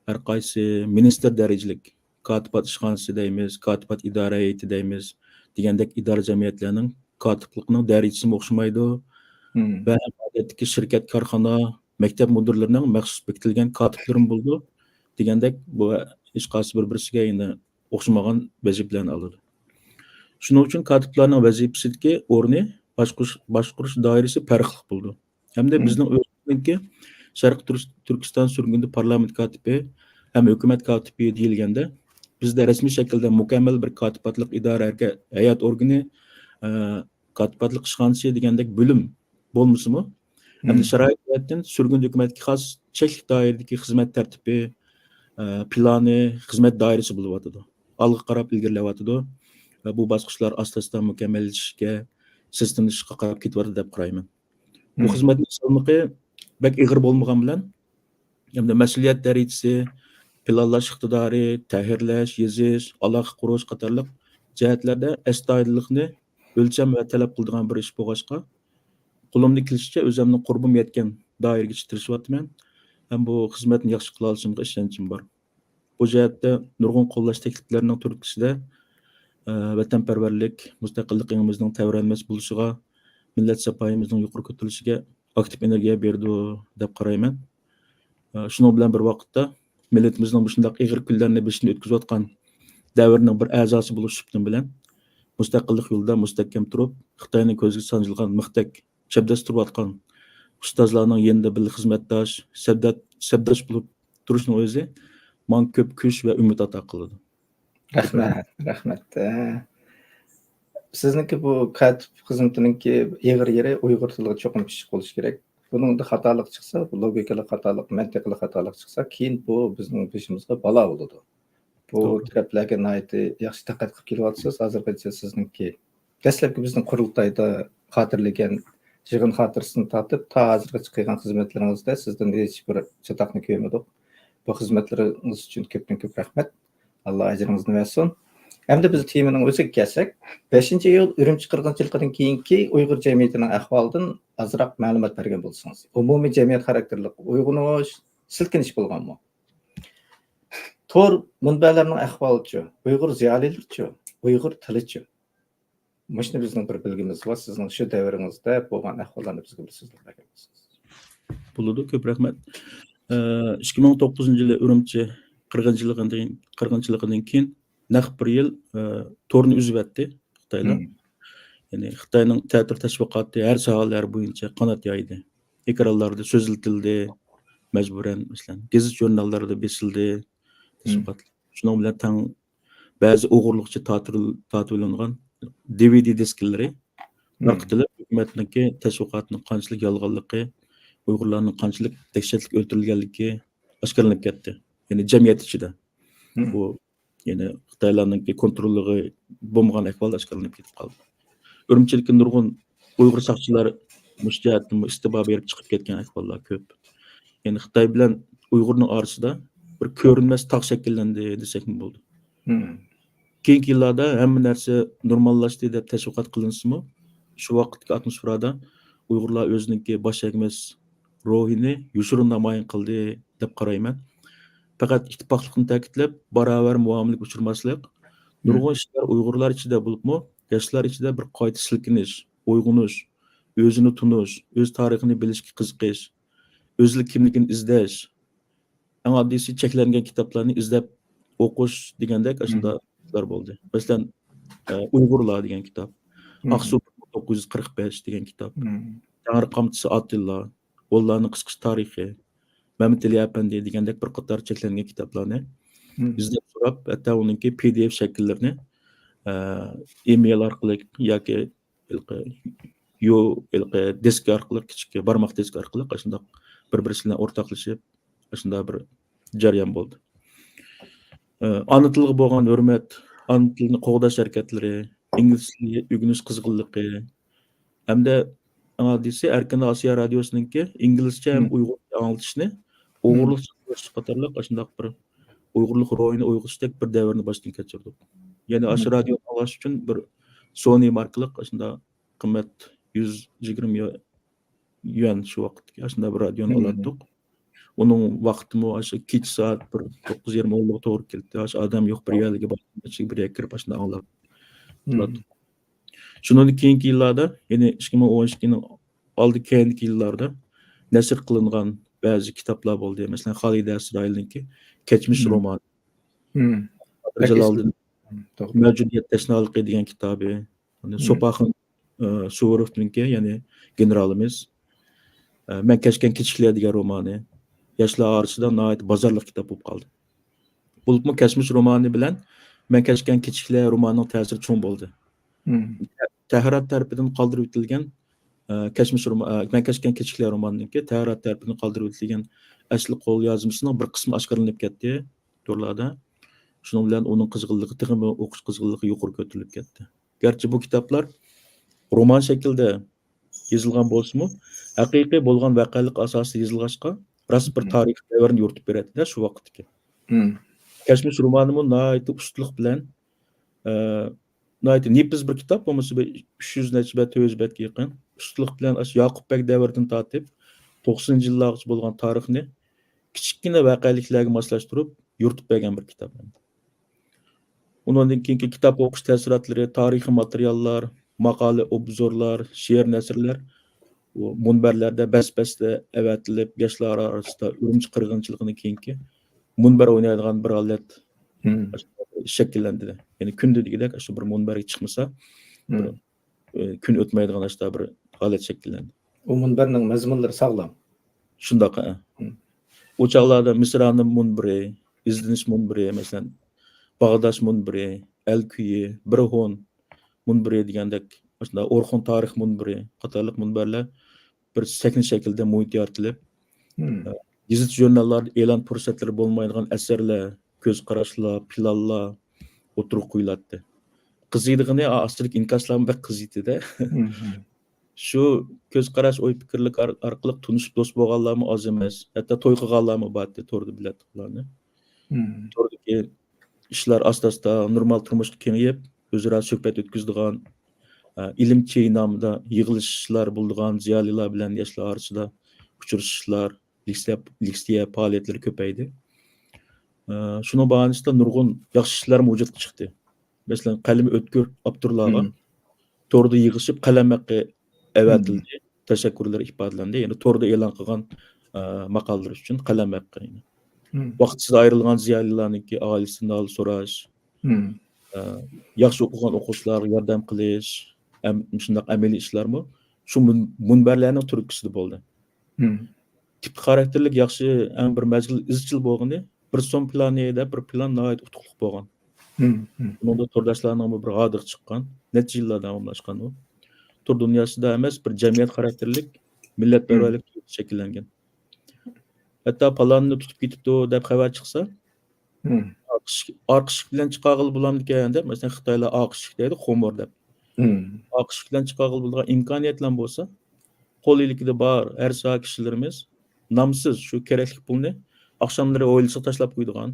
ھەر قايسى مىنىستىر دەرىجىلىك كاتىپات ئىشخانىسى دەيمىز، كاتىپات ئىدارە ھەيئىتى دەيمىز دېگەندەك ئىدارە جەمئىيەتلەرنىڭ كاتىپلىقىنىڭ دەرىجىسىمۇ ئوخشىمايدۇ. ۋە ئادەتتىكى شىركەت، كارخانا، مەكتەپ مۇدىرلىرىنىڭ مەخسۇس بېكىتىلگەن كاتىپلىرىمۇ بولىدۇ دېگەندەك، بۇ ھېچقايسى بىر-بىرسىگە يەنە ئوخشىمىغان ۋەزىپىلەرنى ئالىدۇ. شۇنىڭ ئۈچۈن كاتىپلارنىڭ ۋەزىپىسىدىكى ئورنى، باشقۇرۇش، باشقۇرۇش دائىرىسى پەرقلىق بولىدۇ. ھەمدە بىزنىڭ ئۆزىمىزنىڭكى شەرقىي تۈرس-، تۈركىستان سۈرگۈندە پارلامېنت كاتىپى ھەم ھۆكۈمەت كاتىپى دېيىلگەندە، بىزدە رەسمىي شەكىلدە مۇكەممەل بىر كاتىپاتلىق ئىدارە ھەرىكە-، ھەيئەت ئورگىنى، ئە، كاتىپاتلىق ئىشخانىسى دېگەندەك بۆلۈم بولمىسىمۇ، ھەمدە شارائىت جەھەتتىن سۈرگۈندە ھۆكۈمەتكە خاس چەكلىك دائىرىدىكى خىزمەت تەرتىپى، ئە، پىلانى، خىزمەت دائىرىسى بولۇۋاتىدۇ. ئالغا قاراپ ئىلگىرىلەۋاتىدۇ ۋە بۇ باسقۇچلار ئاستا-ئاستا مۇكەممەللىشىشكە، سىستېمىلىشىشقا قاراپ كېتىۋاتىدۇ دەپ قارايمەن. بۇ خىزمەتنىڭ سالمىقى بەك ئېغىر بولمىغان بىلەن، ھەمدە مەسئۇلىيەت دەرىجىسى، پىلانلاش ئىقتىدارى، تەھرىرلەش، يېزىش، ئالاقە قۇرۇش قاتارلىق جەھەتلەردە ئەستايىدىللىقنى ئۆلچەم ۋە تەلەپ قىلىدىغان بىر ئىش بولغاچقا، قولۇمدىن كېلىشىچە ئۆزۈمنىڭ قۇربۇم يەتكەن دائىرىگىچە تىرىشىۋاتىمەن ھەم بۇ خىزمەتنى ياخشى قىلالىشىمغا ئىشەنچىم بار. بۇ جەھەتتە نۇرغۇن قوللاش تەكلىپلىرىنىڭ تۈرتكىسىدە، ئە، ۋەتەنپەرۋەرلىك، مۇستەقىللىق ئېڭىمىزنىڭ تەۋرەنمەس بولۇشىغا، مىللەت ساپايىمىزنىڭ يۇقىرى كۆتۈرۈلۈشىگە ئاكتىپ ئېنېرگىيە بېرىدۇ دەپ قارايمەن. ئە، شۇنىڭ بىلەن بىر ۋاقىتتا، مىللىتىمىزنىڭ مۇشۇنداق ئېغىر كۈنلەرنى بېشىدىن ئۆتكۈزۈۋاتقان دەۋرنىڭ بىر ئەزاسى بولۇش سۈپىتىم بىلەن، مۇستەقىللىق يولىدا مۇستەھكەم تۇرۇپ، خىتاينىڭ كۆزىگە سانجىلغان مىختەك چەبدەس تۇرۇۋاتقان ئۇستازلارنىڭ يېنىدا بىللە خىزمەتداش، سەپدە-، سەپداش بولۇپ تۇرۇشنىڭ ئۆزى ماڭا كۆپ كۈچ ۋە ئۈمىد ئاتا قىلىدۇ. رەھمەت، رەھمەت. ئە، سىزنىڭكى بۇ كاتىپ خىزمىتىنىڭكى ئېغىر يېرى ئۇيغۇر تىلىغا چوقۇم پىششىق بولۇش كېرەك. بۇنىڭدا خاتالىق چىقسا، بۇ لوگىكىلىق خاتالىق، مەنتىقىلىق خاتالىق چىقسا، كېيىن بۇ بىزنىڭ بېشىمىزغا بالا بولىدۇ. بۇ تەرەپلەرگە ناھايىتى ياخشى دىققەت قىلىپ كېلىۋاتىسىز. ھازىرغىچە سىزنىڭكى دەسلەپكى بىزنىڭ قۇرۇلتايدا خاتىرىلىگەن يىغىن خاتىرىسىدىن تارتىپ تا ھازىرغىچە قىلغان خىزمەتلىرىڭىزدە سىزدىن ھېچ بىر چاتاقنى كۆرمىدۇق. بۇ خىزمەتلىرىڭىز ئۈچۈن كۆپتىن كۆپ رەھمەت. ئاللا ئەجرىڭىزنى بەرسۇن. ئەمدى بىز تېمىنىڭ ئۆزىگە كەلسەك، بەشىنچى ئىيۇل ئۈرۈمچى قىرغىنچىلىقىدىن كېيىنكى ئۇيغۇر جەمئىيىتىنىڭ ئەھۋالىدىن ئازراق مەلۇمات بەرگەن بولسىڭىز. ئومۇمىي جەمئىيەت خاراكتېرلىك ئويغىنىش، سىلكىنىش بولغانمۇ؟ تور مۇنبەرلەرنىڭ ئەھۋالىچۇ؟ ئۇيغۇر زىيالىيلىرىچۇ؟ ئۇيغۇر تىلىچۇ؟ مۇشۇنى بىزنىڭ بىر بىلگۈمىز بار، سىزنىڭ شۇ دەۋرىڭىزدە بولغان ئەھۋاللارنى بىزگە بىر سۆزلەپ بەرگەن بولسىڭىز. بولىدۇ، كۆپ رەھمەت. ئە، ئىككى مىڭ توققۇزىنچى يىلى ئۈرۈمچى قىرغىنچىلىقىدىن، قىرغىنچىلىقىدىن كېيىن نەق بىر يىل، ئە، تورنى ئۈزۈۋەتتى خىتايلار. يەنى خىتاينىڭ تەتۈر تەشۋىقاتى ھەر ساھەلەر بويىچە قانات يايدى. ئېكرانلاردا سۆزلىتىلدى، مەجبۇرەن، مەسىلەن، گېزىت-ژۇرناللاردا بېسىلدى تەشۋىقاتلار. شۇنىڭ بىلەن تەڭ بەزى ئوغرىلىقچە تارتىل-، تارتىۋېلىنغان DVD دىسكىلىرى تارقىتىلىپ، ھۆكۈمەتنىڭكى تەشۋىقاتىنىڭ قانچىلىك يالغانلىقى، ئۇيغۇرلارنىڭ قانچىلىك دەھشەتلىك ئۆلتۈرۈلگەنلىكى ئاشكارىلىنىپ كەتتى. يەنى جەمئىيەت ئىچىدە. بۇ يەنى خىتايلارنىڭكى كونتروللۇقى بولمىغان ئەھۋالدا ئاشكارىلىنىپ كېتىپ قالدى. ئۈرۈمچىدىكى نۇرغۇن ئۇيغۇر ساقچىلار مۇشۇ جەھەتتىمۇ ئىستىبا بېرىپ چىقىپ كەتكەن ئەھۋاللار كۆپ. يەنى خىتاي بىلەن ئۇيغۇرنىڭ ئارىسىدا بىر كۆرۈنمەس تاغ شەكىللەندى دېسەكمۇ بولىدۇ. كېيىنكى يىللاردا ھەممە نەرسە نورماللاشتى دەپ تەشۋىقات قىلىنسىمۇ، شۇ ۋاقىتتىكى ئاتموسفېرادا ئۇيغۇرلار ئۆزىنىڭكى باش ئەگمەس روھىنى يوشۇرۇن نامايان قىلدى دەپ قارايمەن. پەقەت ئىتتىپاقلىقنى تەكىتلەپ، باراۋەر مۇئامىلىگە ئۇچرىماسلىق، نۇرغۇن ئىشلار ئۇيغۇرلار ئىچىدە بولۇپمۇ، ياشلار ئىچىدە بىر قايتا سىلكىنىش، ئويغىنىش، ئۆزىنى تونۇش، ئۆز تارىخىنى بىلىشكە قىزىقىش، ئۆزلۈك كىملىكىنى ئىزدەش، ئەڭ ئاددىيسى چەكلەنگەن كىتابلارنى ئىزدەپ ئوقۇش دېگەندەك ئاشۇنداق ئىشلار بولدى. مەسىلەن، ئە، ئۇيغۇرلار دېگەن كىتاب، ئاقسۇ بىر مىڭ توققۇز يۈز قىرىق بەش دېگەن كىتاب، تەڭرى قامچىسى ئاتىللا، ھونلارنىڭ قىسقىچە تارىخى، مەمتىلى ئەپەندى دېگەندەك بىر قاتار چەكلەنگەن كىتابلارنى ئىزدەپ سوراپ، ھەتتا ئۇنىڭكى پى دى ئېف شەكىللىرىنى، ئە، ئېمېيل ئارقىلىق ياكى ھېلىقى يو-، ھېلىقى دىسكا ئارقىلىق، كىچىك بارماق دىسكا ئارقىلىق ئاشۇنداق بىر-بىرسى بىلەن ئورتاقلىشىپ، ئاشۇنداق بىر جەريان بولدى. ئە، ئانا تىلغا بولغان ھۆرمەت، ئانا تىلنى قوغداش ھەرىكەتلىرى، ئىنگلىز تىلى ئۆگىنىش قىزغىنلىقى ھەمدە ئەڭ ئاددىيسى ئەركىن ئاسىيا رادىيوسىنىڭكى ئىنگلىزچە ھەم ئۇيغۇرچە ئاڭلىتىشنى ئوغرىلىق قاتارلىق ئاشۇنداق بىر ئۇيغۇرلۇق روھىنى ئويغىتىشتەك بىر دەۋرنى باشتىن كەچۈردۇق. يەنى ئاشۇ رادىيونى ئاڭلاش ئۈچۈن بىر سونى ماركىلىق ئاشۇنداق قىممەت يۈز يىگىرمە يۈەن شۇ ۋاقىتتىكى ئاشۇنداق بىر رادىيونى ئالاتتۇق. ئۇنىڭ ۋاقتىمۇ ئاشۇ كېچە سائەت بىر توققۇز يېرىم، ئونلارغا توغرا كېلىتتى. ئاشۇ ئادەم يوق بىر يەرلەرگە بارسام، ئىچىگە بىر يەرگە كىرىپ ئاشۇنداق ئاڭلاپ تۇراتتۇق. شۇنىڭدىن كېيىنكى يىللاردا، يەنى ئىككى مىڭ ئون ئىككىنىڭ ئالدى كەينىدىكى يىللاردا نەشر قىلىنغان بەزى كىتابلار بولدى. مەسىلەن، خالىدە ئىسرائىلنىڭكى كەچمىش رومانى. قادىر جالالىدىن مەۋجۇدىيەت تەشنالىقى دېگەن كىتابى. سوپاخۇن، ئە، سۇۋۇروفنىڭكى، يەنى گېنېرالىمىز، ئە، مەن كەچكەن كېچىكلەر دېگەن رومانى ياشلار ئارىسىدا ناھايىتى بازارلىق كىتاب بولۇپ قالدى. بولۇپمۇ كەچمىش رومانى بىلەن مەن كەچكەن كېچىكلەر رومانىنىڭ تەسىرى چوڭ بولدى. تەھرىرات تەرىپىدىن قالدۇرۇۋېتىلگەن، ئە، كەچمىش روما-، ئە، مەن كەچكەن كېچىكلەر رومانىنىڭكى تەھرىرات تەرىپىدىن قالدۇرۇۋېتىلگەن ئەسلى قولجازمىسىنىڭ بىر قىسمى ئاشكارىلىنىپ كەتتى تورلاردا. شۇنىڭ بىلەن ئۇنىڭ قىزغىنلىقى تېخىمۇ، ئوقۇش قىزغىنلىقى يۇقىرى كۆتۈرۈلۈپ كەتتى. گەرچە بۇ كىتابلار رومان شەكلىدە يېزىلغان بولسىمۇ، ھەقىقىي بولغان ۋەقەلىك ئاساسىدا يېزىلغاچقا، راست بىر تارىخىي دەۋرنى يورۇتۇپ بېرەتتى-دە شۇ ۋاقىتتىكى. كەچمىش رومانىمۇ ناھايىتى ئۇستىلىق بىلەن، ئە، ناھايىتى نېپىز بىر كىتاب، بولمىسا بىر ئۈچ يۈز نەچچە بەت، تۆت يۈز بەتكە يېقىن. ئۇستىلىق بىلەن ئاشۇ ياقۇپ بەگ دەۋرىدىن تارتىپ توقسىنىنچى يىللارغىچە بولغان تارىخنى كىچىككىنە ۋەقەلىكلەرگە ماسلاشتۇرۇپ يورۇتۇپ بەرگەن بىر كىتاب. ئۇنىڭدىن كېيىنكى كىتاب ئوقۇش تەسىراتلىرى، تارىخىي ماتېرىياللار، ماقالە، ئوبزورلار، شېئىر، نەسرلەر، ئۇ مۇنبەرلەردە بەس-بەستە ئەۋەتىلىپ، ياشلار ئارىسىدا ئۈرۈمچى قىرغىنچىلىقىدىن كېيىنكى مۇنبەر ئوينايدىغان بىر ھالەت شەكىللەندى. يەنى كۈندە دېگۈدەك ئاشۇ بىر مۇنبەرگە چىقمىسا، بىر، ئى، كۈن ئۆتمەيدىغان ئاشۇنداق بىر ھالەت شەكىللەندى. ئۇ مۇنبەرنىڭ مەزمۇنلىرى ساغلام. شۇنداق، ھە. ئۇ چاغلاردا مىسرانىم مۇنبىرى، ئىزدىنىش مۇنبىرى، مەسىلەن، باغداش مۇنبىرى، ئەل كۈيى، بىر ھون مۇنبىرى دېگەندەك، ئاشۇنداق ئورخۇن تارىخ مۇنبىرى قاتارلىق مۇنبەرلەر بىر سەھنە شەكلىدە مۇھىت يارىتىلىپ، ئە، گېزىت-ژۇرناللاردا ئېلان پۇرسەتلىرى بولمايدىغان ئەسەرلەر، كۆز قاراشلار، پىلانلار ئوتتۇرىغا قويۇلاتتى. قىزىيدىغىنى، ئا-، ئاستىدىكى ئىنكاسلارمۇ بەك قىزىيتتى-دە. شۇ كۆز قاراش، ئوي پىكىرلىك ئار-، ئارقىلىق تونۇشۇپ دوست بولغانلارمۇ ئاز ئەمەس. ھەتتا توي قىلغانلارمۇ بار ئىدى توردا بىلەتلىكلارنى. توردىكى ئىشلار ئاستا-ئاستا نورمال تۇرمۇشقا كېڭىيىپ، ئۆزئارا سۆھبەت ئۆتكۈزىدىغان، ئە، ئىلىم چېيى نامىدا يىغىلىشلار بولىدىغان، زىيالىيلار بىلەن ياشلار ئارىسىدا ئۇچرىشىشلار، لېكسىيە، لېكسىيە پائالىيەتلىرى كۆپەيدى. ئە، شۇنىڭ باھانىسىدا نۇرغۇن ياخشى ئىشلارمۇ ۋۇجۇدقا چىقتى. مەسىلەن، قەلىمى ئۆتكۈر ئاپتورلارغا توردا يىغىشىپ قەلەم ھەققى ئەۋەتىلدى، تەشەككۈرلىرى ئىپادىلەندى. يەنى توردا ئېلان قىلغان، ئە، ماقالىلىرى ئۈچۈن قەلەم ھەققى. ۋاقىتسىز ئايرىلغان زىيالىيلارنىڭكى ئائىلىسىدىن ھال سوراش، ئە، ياخشى ئوقۇغان ئوقۇغۇچىلارغا ياردەم قىلىش، ئەم-، شۇنداق ئەمەلىي ئىشلارمۇ شۇ مۇن-، مۇنبەرلەرنىڭ تۈرتكىسىدە بولدى. تىپىك خاراكتېرلىك ياخشى، ئەڭ بىر مەزگىل ئىزچىل بولغىنى، بىر سوم پىلانى دەپ بىر پىلان ناھايىتى ئۇتۇقلۇق بولغان. بۇنىڭدا تورداشلارنىڭمۇ بىر ھاردۇقى چىققان، نەچچە يىللار داۋاملاشقان ئۇ. تور دۇنياسىدا ئەمەس، بىر جەمئىيەت خاراكتېرلىك، مىللەتپەرۋەرلىك تۇيغۇسى شەكىللەنگەن. ھەتتا پالانىنى تۇتۇپ كېتىپتۇ دەپ خەۋەر چىقسا، ئارقا ئىشىك، ئارقا ئىشىك بىلەن چىقارغىلى بولامدىكەن دەپ، مەسىلەن، خىتايلار ئارقا ئىشىك دەيدۇ، خۇمۇر دەپ. ئارقا ئىشىك بىلەن چىقارغىلى بولىدىغان ئىمكانىيەتلەر بولسا، قول ئىلكىدە بار ھەر ساھە كىشىلىرىمىز نامسىز شۇ كېرەكلىك پۇلنى ئاخشاملىرى ھويلىسىغا تاشلاپ قويىدىغان،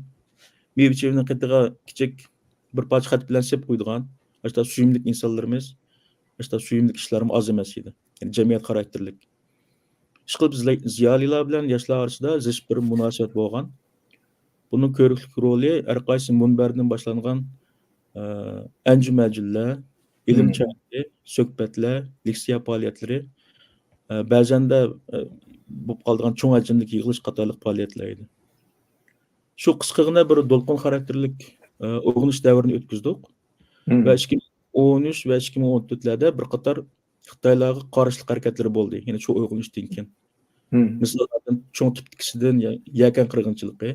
مېۋە-چېۋىنىڭ قېتىغا كىچىك بىر پارچە خەت بىلەن سېلىپ قويىدىغان، ئاشۇنداق سۆيۈملۈك ئىنسانلىرىمىز، ئاشۇنداق سۆيۈملۈك كىشىلەرمۇ ئاز ئەمەس ئىدى. يەنى جەمئىيەت خاراكتېرلىك. ئىشقىلىپ، زىي-، زىيالىيلار بىلەن ياشلار ئارىسىدا زىچ بىر مۇناسىۋەت بولغان. بۇنىڭ كۆرۈكلۈك رولى ھەر قايسى مۇنبەردىن باشلانغان، ئە، ئەنجۈمەنجۈللەر، ئىلىم چايلىرى، سۆھبەتلەر، لېكسىيە پائالىيەتلىرى، ئە، بەزەندە، ئە، بولۇپ قالىدىغان چوڭ ھەجىملىك يىغىلىش قاتارلىق پائالىيەتلەر ئىدى. شۇ قىسقىغىنە بىر دولقۇن خاراكتېرلىك، ئە، ئويغىنىش دەۋرىنى ئۆتكۈزدۇق ۋە ئىككى مىڭ ئون ئۈچ ۋە ئىككى مىڭ ئون تۆتلەردە بىر قاتار خىتايلارغا قارشىلىق ھەرىكەتلىرى بولدى. يەنە شۇ ئويغىنىشتىن كېيىن. مىساللاردىن چوڭ تىپتىكىسىدىن يە-، يەكەن قىرغىنچىلىقى،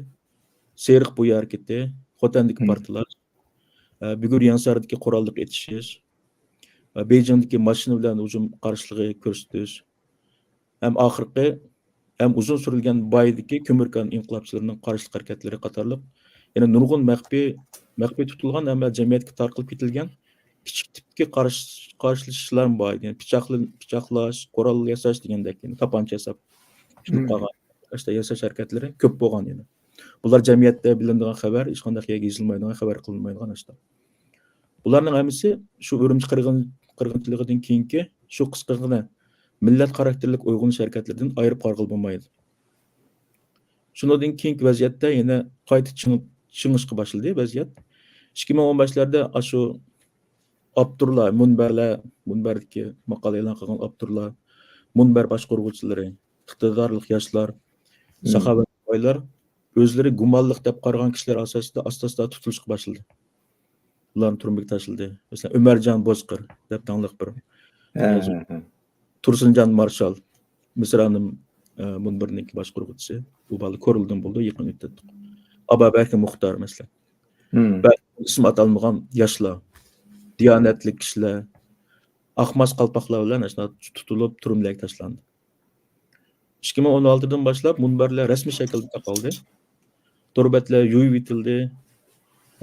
سېرىق بويا ھەرىكىتى، خوتەندىكى پارتلاش، ئە، بۈگۈر يېڭىساردىكى قوراللىق ئېتىشىش، ئە، بېيجىڭدىكى ماشىنا بىلەن ھۇجۇم قارشىلىقى كۆرسىتىش ھەم ئاخىرقى ھەم ئۇزۇن سۈرۈلگەن بايدىكى كۆمۈر كان ئىنقىلابچىلىرىنىڭ قارشىلىق ھەرىكەتلىرى قاتارلىق يەنە نۇرغۇن مەخپىي، مەخپىي تۇتۇلغان، ئەمما جەمئىيەتكە تارقىلىپ كېتىلگەن كىچىك تىپتىكى قارش-، قارشىلىشىشلارمۇ بار ئىدى. يەنى پىچاقلا-، پىچاقلاش، قورال ياساش دېگەندەك، يەنى تاپانچا ياساپ، ئىشلىتىپ قالغان، ئاشۇنداق ياساش ھەرىكەتلىرى كۆپ بولغان ئىدى. بۇلار جەمئىيەتتە بىلىنىدىغان خەۋەر، ھېچقانداق يەرگە يېزىلمايدىغان، خەۋەر قىلىنمايدىغان ئاشۇنداق. بۇلارنىڭ ھەممىسى شۇ ئۈرۈمچى قىرغىن-، قىرغىنچىلىقىدىن كېيىنكى شۇ قىسقىغىنە مىللەت خاراكتېرلىك ئويغىنىش ھەرىكەتلىرىدىن ئايرىپ قارىغىلى بولمايدۇ. شۇنىڭدىن كېيىنكى ۋەزىيەتتە يەنە قايتا چىڭ-، چىڭىشقا باشلىدى ۋەزىيەت. ئىككى مىڭ ئون بەشلەردە ئاشۇ ئاپتورلار، مۇنبەرلەر، مۇنبەردىكى ماقالە ئېلان قىلغان ئاپتورلار، مۇنبەر باشقۇرغۇچىلىرى، ئىقتىدارلىق ياشلار، ساخاۋەتلىك بايلار ئۆزلىرى گۇمانلىق دەپ قارىغان كىشىلەر ئاساسىدا ئاستا-ئاستا تۇتۇلۇشقا باشلىدى. ئۇلارنى تۈرمىگە تاشلىدى. مەسىلەن، ئۆمەرجان بوزقىر دەپ داڭلىق بىر يازغۇچى. تۇرسۇنجان مارشال، مىسرانىم، ئە، مۇنبىرىنىڭكى باشقۇرغۇچىسى. ئۇ بالا كورلىدىن بولدى، يېقىن ئۆتتۇق. ئابابەكىر مۇختار، مەسىلەن. بەزى ئىسمى ئاتالمىغان ياشلار، دىيانەتلىك كىشىلەر، ئاقماس قالپاقلار بىلەن ئاشۇنداق تۇتۇلۇپ، تۈرمىلەرگە تاشلاندى. ئىككى مىڭ ئون ئالتىدىن باشلاپ مۇنبەرلەر رەسمىي شەكىلدە تاقالدى. تور بەتلەر يۇيۇۋېتىلدى.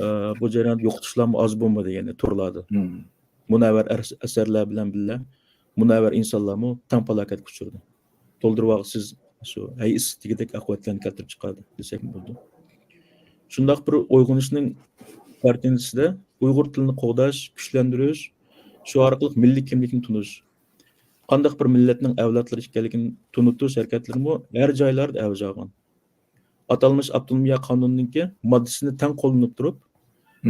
ئە، بۇ جەرياندا يوقىتىشلارمۇ ئاز بولمىدى، يەنى تورلاردا. مۇنەۋۋەر ئەس-، ئەسەرلەر بىلەن بىللە مۇنەۋۋەر ئىنسانلارمۇ تەڭ پالاكەتكە ئۇچرىدى. تولدۇرۇۋالغۇسىز شۇ ھەي ئىسسىق تېگىدەك ئاقىۋەتلەرنى كەلتۈرۈپ چىقاردى دېسەكمۇ بولىدۇ. شۇنداق بىر ئويغىنىشنىڭ كارتىنىسىدە ئۇيغۇر تىلىنى قوغداش، كۈچلەندۈرۈش، شۇ ئارقىلىق مىللىي كىملىكنى تونۇش، قانداق بىر مىللەتنىڭ ئەۋلادلىرى ئىكەنلىكىنى تونۇتۇش ھەرىكەتلىرىمۇ ھەر جايلاردا ئەۋج ئالغان. ئاتالمىش ئاپتونومىيە قانۇنىنىڭكى ماددىسىنى تەڭ قوللىنىپ تۇرۇپ،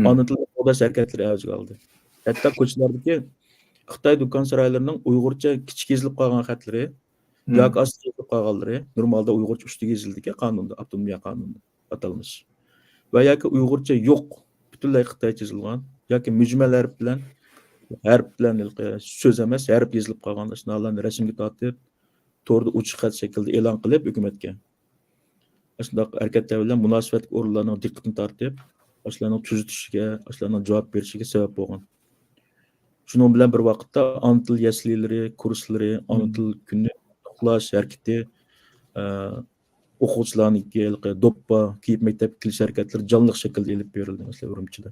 ئانا تىلنى قوغداش ھەرىكەتلىرى ئەۋج ئالدى. ھەتتا كوچىلاردىكى خىتاي دۇكان سارايلىرىنىڭ ئۇيغۇرچە كىچىك يېزىلىپ قالغان خەتلىرى ياكى ئاستا يېزىلىپ قالغانلىرى، نورمالدا ئۇيغۇرچە ئۈستىگە يېزىلىدىكەن قانۇندا، ئاپتونومىيە قانۇنىدا ئاتالمىش. ۋە ياكى ئۇيغۇرچە يوق، پۈتۈنلەي خىتايچە يېزىلغان ياكى مۈجمەل ھەرپ بىلەن، ھەرپ بىلەن ھېلىقى سۆز ئەمەس، ھەرپ يېزىلىپ قالغان ئاشۇنداقلارنى رەسىمگە تارتىپ، توردا ئوچۇق خەت شەكلىدە ئېلان قىلىپ ھۆكۈمەتكە، ئاشۇنداق ھەرىكەتلەر بىلەن مۇناسىۋەتلىك ئورۇنلارنىڭ دىققىتىنى تارتىپ، ئاشۇلارنىڭ تۈزىتىشىگە، ئاشۇلارنىڭ جاۋاب بېرىشىگە سەۋەب بولغان. شۇنىڭ بىلەن بىر ۋاقىتتا ئانا تىل يەسلىلىرى، كۇرسلىرى، ئانا تىل كۈنى قۇتلۇقلاش ھەرىكىتى، ئە، ئوقۇغۇچىلارنىڭكى ھېلىقى دوپپا كىيىپ مەكتەپكە كېلىش ھەرىكەتلىرى جانلىق شەكىلدە ئېلىپ بېرىلدى، مەسىلەن، ئۈرۈمچىدە.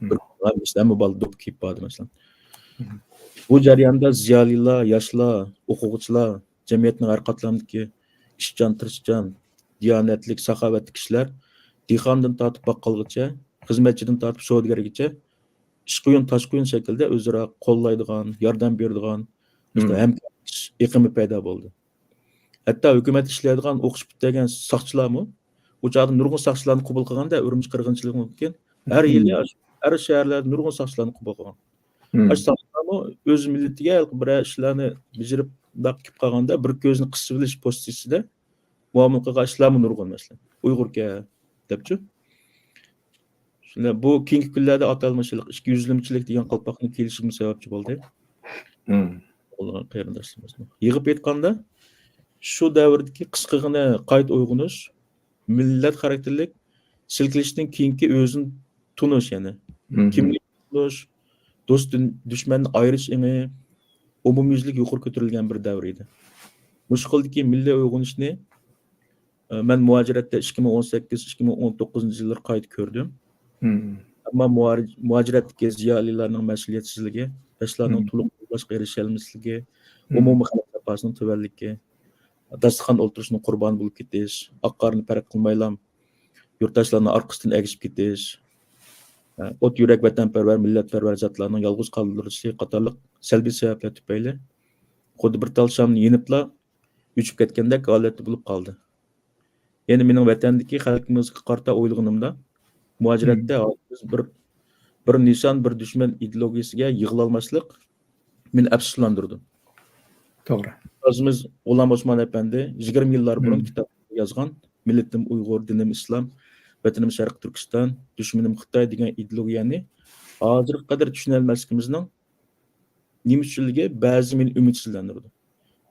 بىر، ھەممە بالا دوپپا كىيىپ باردى، مەسىلەن. بۇ جەرياندا زىيالىيلار، ياشلار، ئوقۇغۇچىلار، جەمئىيەتنىڭ ھەر قاتلامدىكى ئىشچان، تىرىشچان، دىيانەتلىك، ساخاۋەتلىك كىشىلەر دېھقاندىن تارتىپ باققالغىچە، خىزمەتچىدىن تارتىپ سودىگەرگىچە ئىچ قۇيۇن، تاش قۇيۇن شەكلىدە ئۆزئارا قوللايدىغان، ياردەم بېرىدىغان، ھەمكارلىشىش ئېقىمى پەيدا بولدى. ھەتتا ھۆكۈمەتتە ئىشلەيدىغان ئوقۇش پۈتتۈرگەن ساقچىلارمۇ، ئۇ چاغدا نۇرغۇن ساقچىلارنى قوبۇل قىلغاندا، ئۈرۈمچى قىرغىنچىلىقىدىن كېيىن ھەر يىلى ھەر شەھەرلەردە نۇرغۇن ساقچىلارنى قوبۇل قىلغان. ئاشۇ ساقچىلارمۇ ئۆز مىللىتىگە بىرەر ئىشلارنى بېجىرىپ، مۇنداق كېلىپ قالغاندا، بىر كۆزىنى قىسىۋېلىش پوزىتسىيىسىدە مۇئامىلە قىلغان ئىشلارمۇ نۇرغۇن، مەسىلەن، ئۇيغۇركەن دەپچۇ. شۇنداق، بۇ كېيىنكى كۈنلەردە ئاتالمىش ئىككى يۈزلىمىچىلىك دېگەن قالپاقنىڭ كېلىشىگىمۇ سەۋەبچى بولدى. بولغان قېرىنداشلىرىمىزنىڭ. يىغىپ ئېيتقاندا، شۇ دەۋردىكى قىسقىغىنە قايتا ئويغىنىش، مىللەت خاراكتېرلىك سىلكىلىشتىن كېيىنكى ئۆزىنى تونۇش، يەنى كىملىك تونۇش، دوست دۈشمەننى ئايرىش ئېڭى ئومۇميۈزلۈك يۇقىرى كۆتۈرۈلگەن بىر دەۋر ئىدى. مۇشۇ خىلدىكى مىللىي ئويغىنىشنى ئە، مەن مۇھاجىرەتتە ئىككى مىڭ ئون سەككىز، ئىككى مىڭ ئون توققۇزىنچى يىللىرى قايتا كۆردۈم. مم. ئەمما مۇھاجىرەتتىكى زىيالىيلارنىڭ مەسئۇلىيەتسىزلىكى، ياشلارنىڭ مم. تولۇق قوللاشقا ئېرىشەلمەسلىكى، مم. ئومۇمىي خەلق جاپاسىنىڭ تۆۋەنلىكى، داستىخان ئولتۇرۇشىنىڭ قۇربانى بولۇپ كېتىش، ئاق قارىنى پەرق قىلمايلا يۇرتداشلارنىڭ ئارقىسىدىن ئەگىشىپ كېتىش، ئوت يۈرەك ۋەتەنپەرۋەر، مىللەتپەرۋەر زاتلارنىڭ يالغۇز قالدۇرۇلۇشى قاتارلىق سەلبىي سەۋەبلەر تۈپەيلى، خۇددى بىر تال شام يېنىپلا ئۆچۈپ كەتكەندەك ھالەتتە بولۇپ قالدى. يەنى مېنىڭ ۋەتەندىكى خەلقىمىزگە قارىتا ئويلىغىنىمدا، مۇھاجىرەتتە بىز بىر، بىر نىشان، بىر دۈشمەن ئىدېئولوگىيەسىگە يىغىلالماسلىق مېنى ئەپسۇسلاندۇرىدۇ. توغرا. ئۇستازىمىز غۇلام ئوسمان ئەپەندى يىگىرمە يىللار بۇرۇن كىتاب يازغان، «مىللىتىم ئۇيغۇر، دىنىم ئىسلام، ۋەتىنىم شەرقىي تۈركىستان، دۈشمىنىم خىتاي» دېگەن ئىدېئولوگىيەنى ھازىرغا قەدەر چۈشىنەلمەسلىكىمىزنىڭ نېمە ئۈچۈنلۈكى بەزى مېنى ئۈمىدسىزلەندۈرىدۇ.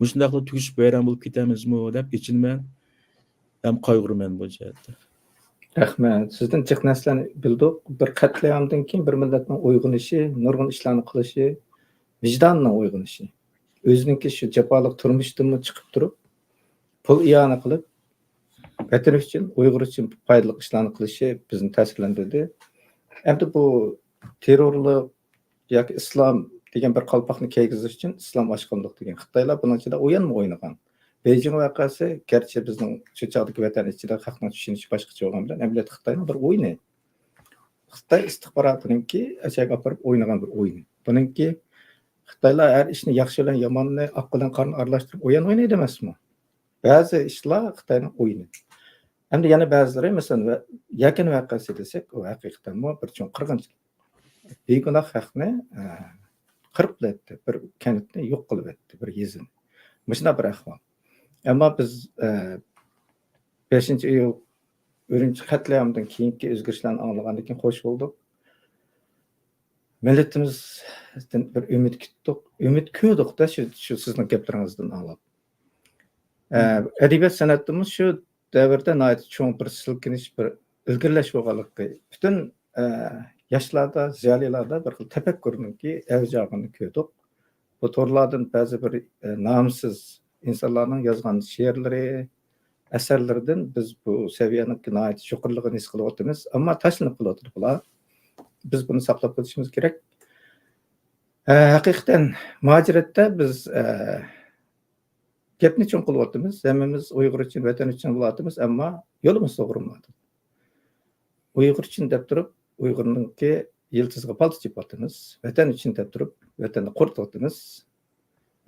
مۇشۇنداقلا تۈگىشىپ ۋەيران بولۇپ كېتەمىزمۇ دەپ ئېچىنىمەن ھەم قايغۇرىمەن بۇ جەھەتتە. رەھمەت. سىزدىن جىق نەرسىلەرنى بىلدۇق. بىر قەتلىئامدىن كېيىن بىر مىللەتنىڭ ئويغىنىشى، نۇرغۇن ئىشلارنى قىلىشى، ۋىجدانىنىڭ ئويغىنىشى، ئۆزىنىڭكى شۇ جاپالىق تۇرمۇشتىنمۇ چىقىپ تۇرۇپ، پۇل ئىئانە قىلىپ، ۋەتىنى ئۈچۈن، ئۇيغۇر ئۈچۈن پايدىلىق ئىشلارنى قىلىشى بىزنى تەسىرلەندۈردى. ئەمدى بۇ تېررورلۇق ياكى ئىسلام دېگەن بىر قالپاقنى كىيگۈزۈش ئۈچۈن ئىسلام ئاشقۇنلۇق دېگەن خىتايلار بۇنىڭ ئىچىدە ئويۇنمۇ ئوينىغان. بېيجىڭ ۋەقەسى، گەرچە بىزنىڭ شۇ چاغدىكى ۋەتەن ئىچىدە خەقنىڭ چۈشىنىشى باشقىچە بولغان بىلەن، ئەمەلىيەتتە خىتاينىڭ بىر ئويۇنى. خىتاي ئىستىخباراتىنىڭكى ئەچەگە ئاپىرىپ ئوينىغان بىر ئويۇنى. بۇنىڭكى خىتايلار ھەر ئىشنى ياخشى بىلەن ياماننى، ئاق بىلەن قارىنى ئارىلاشتۇرۇپ ئويۇن ئوينايدۇ ئەمەسمۇ؟ بەزى ئىشلار خىتاينىڭ ئويۇنى. ئەمدى يەنە بەزىلىرى، مەسىلەن، ۋە-، يەكەن ۋەقەسى دېسەك، ئۇ ھەقىقەتەنمۇ بىر چوڭ قىرغىنچىلىق. بىگۇناھ خەقنى، ئە، قىرىپ قىلىۋەتتى، بىر كەنتنى يوق قىلىۋەتتى، بىر يېزىنى. مۇشۇنداق بىر ئەھۋال. ئەمما بىز، ئە، بەشىنچى ئىيۇل ئۈرۈمچى قەتلىئامىدىن كېيىنكى ئۆزگىرىشلەرنى ئاڭلىغاندىن كېيىن خوش بولدۇق. مىللىتىمىزدىن بىر ئۈمىد كۈتتۇق، ئۈمىد كۆردۇق-دە، شۇ، شۇ سىزنىڭ گەپلىرىڭىزدىن ئاڭلاپ. ئە، ئەدەبىيات سەنئەتتىمۇ شۇ دەۋردە ناھايىتى چوڭ بىر سىلكىنىش، بىر ئىلگىرىلەش بولغانلىقى، پۈتۈن، ئە، ياشلاردا، زىيالىيلاردا بىر خىل تەپەككۇرنىڭكى ئەۋج ئالغىنىنى كۆردۇق. بۇ تورلاردىن بەزى بىر، ئە، نامسىز ئىنسانلارنىڭ يازغان شېئىرلىرى، ئەسەرلىرىدىن بىز بۇ سەۋىيەنىڭكى ناھايىتى يۇقىرىلىقىنى ھېس قىلىۋاتىمىز. ئەمما تاشلىنىپ قېلىۋاتىدۇ بۇلار. بىز بۇنى ساقلاپ قېلىشىمىز كېرەك. ئە، ھەقىقەتەن، مۇھاجىرەتتە بىز، ئە، گەپنى چوڭ قىلىۋاتىمىز. ھەممىمىز ئۇيغۇر ئۈچۈن، ۋەتەن ئۈچۈن بولۇۋاتىمىز، ئەمما يولىمىز توغرا بولمايۋاتىدۇ. ئۇيغۇر ئۈچۈن دەپ تۇرۇپ، ئۇيغۇرنىڭكى يىلتىزىغا پالتا چېپىۋاتىمىز. ۋەتەن ئۈچۈن دەپ تۇرۇپ، ۋەتەننى قۇرۇتۇۋاتىمىز.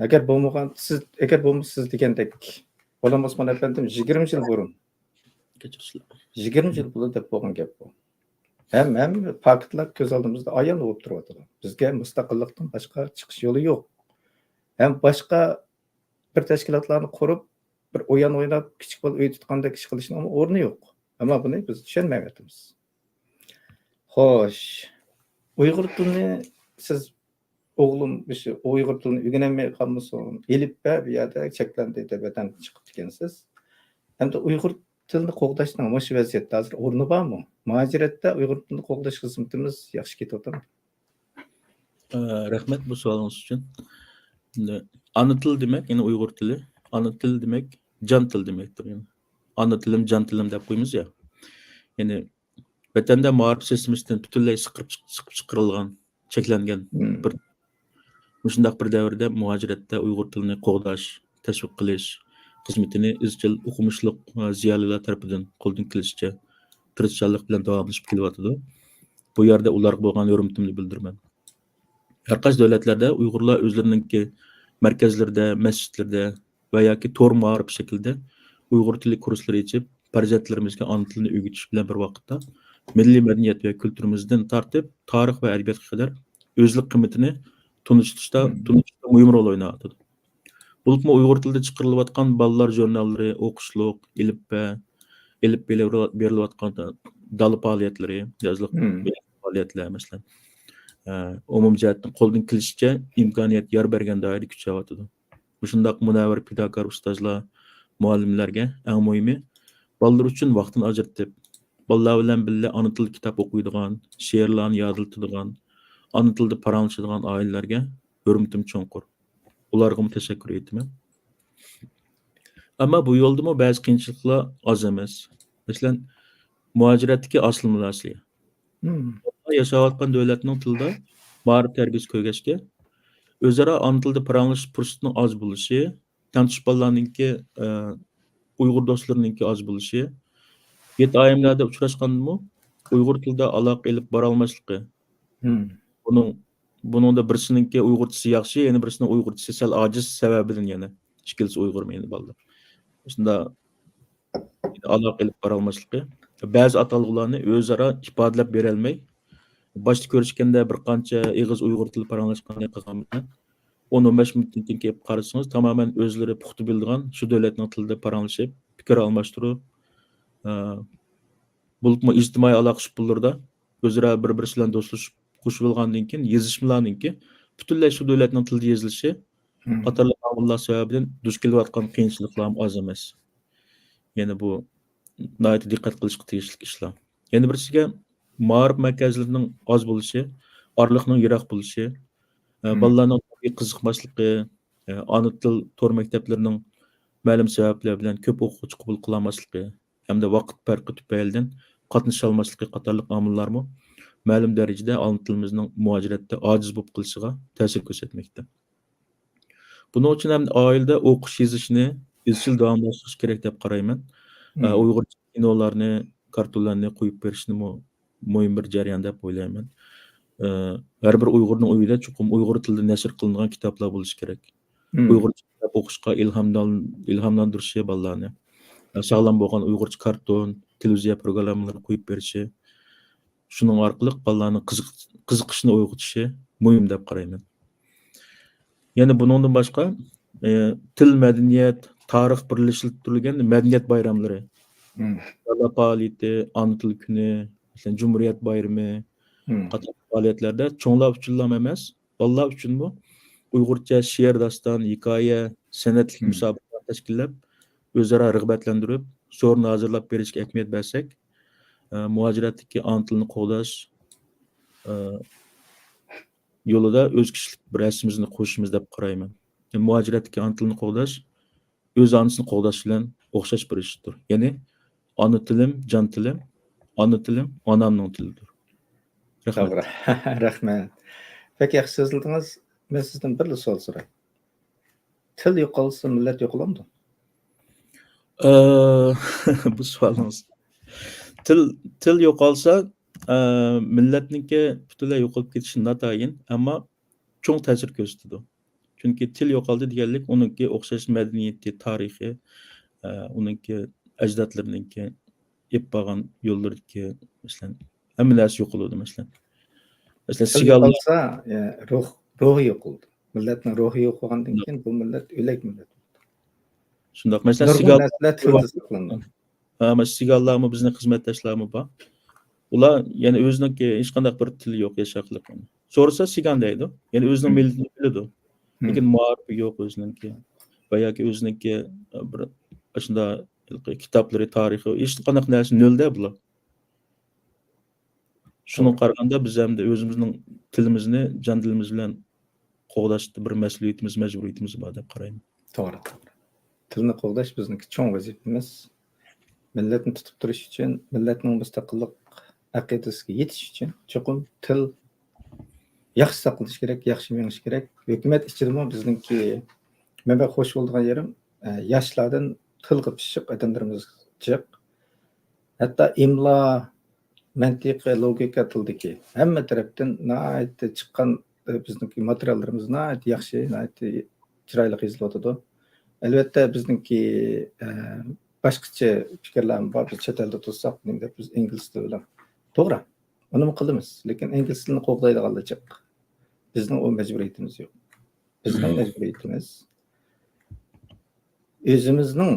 ئەگەر بولمىغان، سىز، ئەگەر بولمىسا سىز دېگەندەك، غۇلام ئوسمان ئەپەندىم يىگىرمە يىل بۇرۇن، كەچۈرۈڭلار، يىگىرمە يىل بۇرۇن دەپ بولغان گەپ بۇ. ھەم، ھەم پاكىتلار كۆز ئالدىمىزدا ئايان بولۇپ تۇرۇۋاتىدۇ. بىزگە مۇستەقىللىقتىن باشقا چىقىش يولى يوق. ھەم باشقا بىر تەشكىلاتلارنى قۇرۇپ، بىر ئويۇن ئويناپ، كىچىك بالا ئۆي تۇتقاندەك ئىش قىلىشنىڭ ئورنى يوق. ئەمما بۇنى بىز چۈشەنمەيۋاتىمىز. خوش، ئۇيغۇر تىلىنى سىز، ئوغلۇم مۇشۇ ئۇيغۇر تىلىنى ئۆگىنەلمەي قالمىسۇن، ئېلىپبە بۇ يەردە چەكلەندى دەپ ۋەتەندىن چىقىپتىكەنسىز. ئەمدى ئۇيغۇر تىلىنى قوغداشنىڭ مۇشۇ ۋەزىيەتتە ھازىر ئورنى بارمۇ؟ مۇھاجىرەتتە ئۇيغۇر تىلىنى قوغداش خىزمىتىمىز ياخشى كېتىۋاتامدۇ؟ ئە، رەھمەت بۇ سوئالىڭىز ئۈچۈن. ئەمدى ئانا تىل دېمەك، يەنى ئۇيغۇر تىلى. ئانا تىل دېمەك، جان تىل دېمەكتۇر. يەنى ئانا تىلىم، جان تىلىم دەپ قويىمىز يا. يەنى ۋەتەندە مائارىپ سىستېمىسىدىن پۈتۈنلەي سىقىرىپ چىق-، سىقىپ چىقىرىلغان، چەكلەنگەن بىر، مۇشۇنداق بىر دەۋردە مۇھاجىرەتتە ئۇيغۇر تىلىنى قوغداش، تەشۋىق قىلىش خىزمىتىنى ئىزچىل ئوقۇمۇشلۇق ۋە زىيالىيلار تەرىپىدىن قولدىن كېلىشىچە تىرىشچانلىق بىلەن داۋاملىشىپ كېلىۋاتىدۇ. بۇ يەردە ئۇلارغا بولغان ھۆرمىتىمنى بىلدۈرىمەن. ھەر قايسى دۆلەتلەردە ئۇيغۇرلار ئۆزلىرىنىڭكى مەركەزلىرىدە، مەسچىتلىرىدە ۋە ياكى تور مائارىپ شەكلىدە ئۇيغۇر تىلى كۇرسلىرى ئېچىپ، پەرزەنتلىرىمىزگە ئانا تىلنى ئۆگىتىش بىلەن بىر ۋاقىتتا، مىللىي مەدەنىيەت ۋە كۈلتۈرىمىزدىن تارتىپ، تارىخ ۋە ئەدەبىياتقا قەدەر ئۆزلۈك قىممىتىنى تونۇشتۇرۇشتا، تونۇشتۇرۇشتا مۇھىم رول ئويناۋاتىدۇ. بولۇپمۇ ئۇيغۇر تىلىدا چىقىرىلىۋاتقان بالىلار ژۇرناللىرى، ئوقۇشلۇق، ئېلىپبە، ئېلىپ بېرىلىۋاتقان دالا پائالىيەتلىرى، يازلىق پائالىيەتلەر، مەسىلەن، ئومۇمىي جەھەتتىن قولدىن كېلىشىچە ئىمكانىيەت يار بەرگەن دائىرىدە كۈچەۋاتىدۇ. مۇشۇنداق مۇنەۋۋەر پىداكار ئۇستازلار، مۇئەللىملەرگە ئەڭ مۇھىمى، بالىلىرى ئۈچۈن ۋاقتىنى ئاجرىتىپ، بالىلار بىلەن بىللە ئانا تىلدا كىتاب ئوقۇيدىغان، شېئىرلارنى يادلىتىدىغان، ئانا تىلدا پاراڭلىشىدىغان ئائىلىلەرگە ھۆرمىتىم چوڭقۇر. ئۇلارغىمۇ تەشەككۈر ئېيتىمەن. ئەمما بۇ يولدىمۇ بەزى قىيىنچىلىقلار ئاز ئەمەس. مەسىلەن، مۇھاجىرەتتىكى ئاسىلمىلاتسىيە. ياشاۋاتقان دۆلەتنىڭ تىلىدا مائارىپ تەربىيەسى كۆرگەچكە، ئۆزئارا ئانا تىلدا پاراڭلىشىش پۇرسىتىنىڭ ئاز بولۇشى، تەڭتۇش بالىلارنىڭكى، ئە، ئۇيغۇر دوستلىرىنىڭكى ئاز بولۇشى، يەتتە ئايەملەردە ئۇچراشقاندىمۇ ئۇيغۇر تىلىدا ئالاقە ئېلىپ بارالماسلىقى. بۇنىڭ، بۇنىڭدا بىرسىنىڭكى ئۇيغۇرچىسى ياخشى، يەنە بىرسىنىڭ ئۇيغۇرچىسى سەل ئاجىز سەۋەبىدىن يەنە ئىككىلىسى ئۇيغۇر مېنى بالىلار. شۇنداق ئالاقە ئېلىپ بارالماسلىقى، بەزى ئاتالغۇلارنى ئۆزئارا ئىپادىلەپ بېرەلمەي، باشتا كۆرۈشكەندە بىر قانچە ئېغىز ئۇيغۇر تىلى پاراڭلاشقاندەك قىلغان بىلەن، ئون، ئون بەش مىنۇتتىن كېيىن كېلىپ قارىسىڭىز، تامامەن ئۆزلىرى پۇختا بىلىدىغان شۇ دۆلەتنىڭ تىلىدا پاراڭلىشىپ، پىكىر ئالماشتۇرۇپ، ئە، بولۇپمۇ ئىجتىمائىي ئالاقە ئۇسۇللىرىدا ئۆزئارا بىر-بىرسى بىلەن دوستلىشىپ، خوشلىشىۋالغاندىن كېيىن يېزىشمىلارنىڭكى پۈتۈنلەي شۇ دۆلەتنىڭ تىلىدا يېزىلىشى قاتارلىق ئامىللار سەۋەبىدىن دۇچ كېلىۋاتقان قىيىنچىلىقلارمۇ ئاز ئەمەس. يەنە بۇ ناھايىتى دىققەت قىلىشقا تېگىشلىك ئىشلار. يەنە بىرسىگە مائارىپ مەركەزلىرىنىڭ ئاز بولۇشى، ئارىلىقنىڭ يىراق بولۇشى، ئە، بالىلارنىڭ قىزىقماسلىقى، ئە، ئانا تىل تور مەكتەپلىرىنىڭ مەلۇم سەۋەبلەر بىلەن كۆپ ئوقۇغۇچى قوبۇل قىلالماسلىقى ھەمدە ۋاقىت پەرقى تۈپەيلىدىن قاتنىشالماسلىقى قاتارلىق ئامىللارمۇ مەلۇم دەرىجىدە ئانا تىلىمىزنىڭ مۇھاجىرەتتە ئاجىز بولۇپ قېلىشىغا تەسىر كۆرسەتمەكتە. بۇنىڭ ئۈچۈن ھەم ئائىلىدە ئوقۇش يېزىشنى ئىزچىل داۋاملاشتۇرۇش كېرەك دەپ قارايمەن. ئە، ئۇيغۇرچە كىنولارنى، كارتونلارنى قويۇپ بېرىشنىمۇ مۇھىم بىر جەريان دەپ ئويلايمەن. ئە، ھەر بىر ئۇيغۇرنىڭ ئۆيىدە چوقۇم ئۇيغۇر تىلىدا نەشر قىلىنغان كىتابلار بولۇشى كېرەك. ئۇيغۇرچە كىتاب ئوقۇشقا ئىلھامدان-، ئىلھاملاندۇرۇشى بالىلارنى. ئە، ساغلام بولغان ئۇيغۇرچە كارتون، تېلېۋىزىيە پروگراممىلىرى قويۇپ بېرىشى. شۇنىڭ ئارقىلىق بالىلارنىڭ قىزىق-، قىزىقىشىنى ئويغىتىشى مۇھىم دەپ قارايمەن. يەنە بۇنىڭدىن باشقا، ئى، تىل، مەدەنىيەت، تارىخ بىرلىشتۈرۈلگەن مەدەنىيەت بايراملىرى، دالا پائالىيىتى، ئانا تىل كۈنى، مەسىلەن، جۇمھۇرىيەت بايرىمى قاتارلىق پائالىيەتلەردە چوڭلار ئۈچۈنلا ئەمەس، بالىلار ئۈچۈنمۇ ئۇيغۇرچە شېئىر، داستان، ھېكايە، سەنئەتلىك مۇسابىقىلەر تەشكىللەپ، ئۆزئارا رىغبەتلەندۈرۈپ، سورۇن ھازىرلاپ بېرىشكە ئەھمىيەت بەرسەك، ئە، مۇھاجىرەتتىكى ئانا تىلنى قوغداش، ئە، يولىدا ئۆز كىشىلىك بىر ھەسسىمىزنى قوشىمىز دەپ قارايمەن. مۇھاجىرەتتىكى ئانا تىلنى قوغداش ئۆز ئانىسىنى قوغداش بىلەن ئوخشاش بىر ئىشتۇر. يەنى، ئانا تىلىم، جان تىلىم، ئانا تىلىم ئانامنىڭ تىلىدۇر. رەھمەت. توغرا. رەھمەت. بەك ياخشى سۆزلىدىڭىز. مەن سىزدىن بىرلا سوئال سوراي. تىل يوقالسا، مىللەت يوقىلامدۇ؟ ئە، بۇ سوئالىڭىز. تىل، تىل يوقالسا، ئە، مىللەتنىڭكى پۈتۈنلەي يوقىلىپ كېتىشى ناتايىن، ئەمما چوڭ تەسىر كۆرسىتىدۇ. چۈنكى تىل يوقالدى دېگەنلىك، ئۇنىڭكى ئوخشاش مەدەنىيىتى، تارىخى، ئە، ئۇنىڭكى ئەجدادلىرىنىڭكى ئېلىپ بارغان يوللىرىدىكى، مەسىلەن، ھەممە نەرسە يوقىلىدۇ، مەسىلەن. مەسىلەن، تىل سىگانلار يوقالسا، ئە، روھ، روھى يوقىلىدۇ. مىللەتنىڭ روھى يوق بولغاندىن كېيىن بۇ مىللەت ئۆلەك مىللەت بولىدۇ. شۇنداق. مەسىلەن، نۇرغۇن سىگانلار نەرسىلەر تىلدا ساقلىنىدۇ. ھە، مانا سىگانلارمۇ بىزنىڭ خىزمەتداشلارمۇ بار. ئۇلار يەنە ئۆزىنىڭكى ھېچقانداق بىر تىلى يوق ياشاقلىق. سورىسا سىگان دەيدۇ. يەنى ئۆزىنىڭ مىللىتىنى بىلىدۇ. لېكىن مائارىپى يوق ئۆزىنىڭكى. ۋە ياكى ئۆزىنىڭكى بىر ئاشۇنداق كىتابلىرى، تارىخى، ھېچقانداق نەرسە نۆلدە بۇلار. شۇنىڭغا قارىغاندا بىز ئەمدى ئۆزىمىزنىڭ تىلىمىزنى جان دىلىمىز بىلەن قوغداشتا بىر مەسئۇلىيىتىمىز، مەجبۇرىيىتىمىز بار دەپ قارايمەن. توغرا، توغرا. تىلنى قوغداش بىزنىڭكى چوڭ ۋەزىپىمىز. مىللەتنى تۇتۇپ تۇرۇش ئۈچۈن، مىللەتنىڭ مۇستەقىللىق ئەقىدىسىگە يېتىش ئۈچۈن چوقۇم تىل ياخشى ساقلىنىش كېرەك، ياخشى مېڭىش كېرەك. ھۆكۈمەت ئىچىدىمۇ بىزنىڭكى، مەن بەك خوش بولىدىغان يېرىم، ئە، ياشلاردىن تىلغا پىششىق ئادەملىرىمىز جىق. ھەتتا ئىملا، مەنتىق، لوگىكا تىلدىكى ھەممە تەرەپتىن ناھايىتى چىققان، ئە، بىزنىڭكى ماتېرىياللىرىمىز ناھايىتى ياخشى، ناھايىتى چىرايلىق يېزىلىۋاتىدۇ. ئەلۋەتتە، بىزنىڭكى، ئە، باشقىچە پىكىرلەرمۇ بار. بىز چەت ئەلدە تۇرساق، نېمە دەپ بىز ئىنگلىز تىلى بىلەن. توغرا، ئۇنىمۇ قىلىمىز. لېكىن ئىنگلىز تىلىنى قوغدايدىغانلار جىق. بىزنىڭ ئۇ مەجبۇرىيىتىمىز يوق. بىزنىڭ مەجبۇرىيىتىمىز ئۆزىمىزنىڭ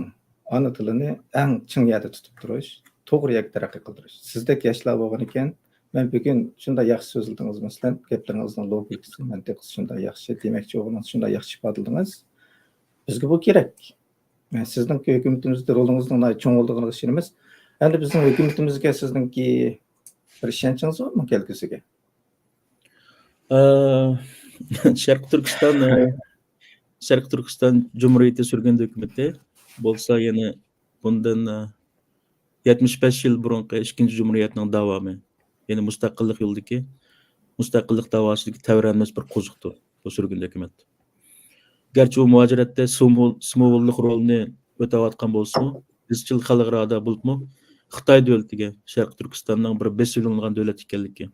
ئانا تىلىنى ئەڭ چىڭ يەردە تۇتۇپ تۇرۇش، توغرا يەرگە تەرەققىي قىلدۇرۇش. سىزدەك ياشلار بولغىنىكەن، مەن بۈگۈن شۇنداق ياخشى سۆزلىدىڭىز، مەسىلەن، گەپلىرىڭىزنىڭ لوگىكىسى، مەنتىقى شۇنداق ياخشى، دېمەكچى بولغىنىڭىز شۇنداق ياخشى ئىپادىلىدىڭىز. بىزگە بۇ كېرەك. سىزنىڭكى ھۆكۈمىتىمىزدە رولىڭىزنىڭ ناھايىتى چوڭ بولىدىغىنىغا ئىشىنىمىز. ئەمدى بىزنىڭ ھۆكۈمىتىمىزگە سىزنىڭكى بىر ئىشەنچىڭىز بارمۇ كەلگۈسىگە؟ ئە، شەرقىي تۈركىستان، ئە، شەرقىي تۈركىستان جۇمھۇرىيىتى سۈرگۈندە ھۆكۈمىتى، بولسا يەنە بۇندىن، ئە، يەتمىش بەش يىل بۇرۇنقى ئىككىنچى جۇمھۇرىيەتنىڭ داۋامى، يەنى مۇستەقىللىق يولىدىكى، مۇستەقىللىق داۋاسىدىكى تەۋرەنمەس بىر قوزۇقتۇر بۇ سۈرگۈندە ھۆكۈمەت. گەرچە ئۇ مۇھاجىرەتتە سىمۋول-، سىمۋوللۇق رولىنى ئۆتەۋاتقان بولسىمۇ، ئىزچىل خەلقئارادا بولۇپمۇ خىتاي دۆلىتىگە شەرقىي تۈركىستاننىڭ بىر بېسىۋېلىنغان دۆلەت ئىكەنلىكى،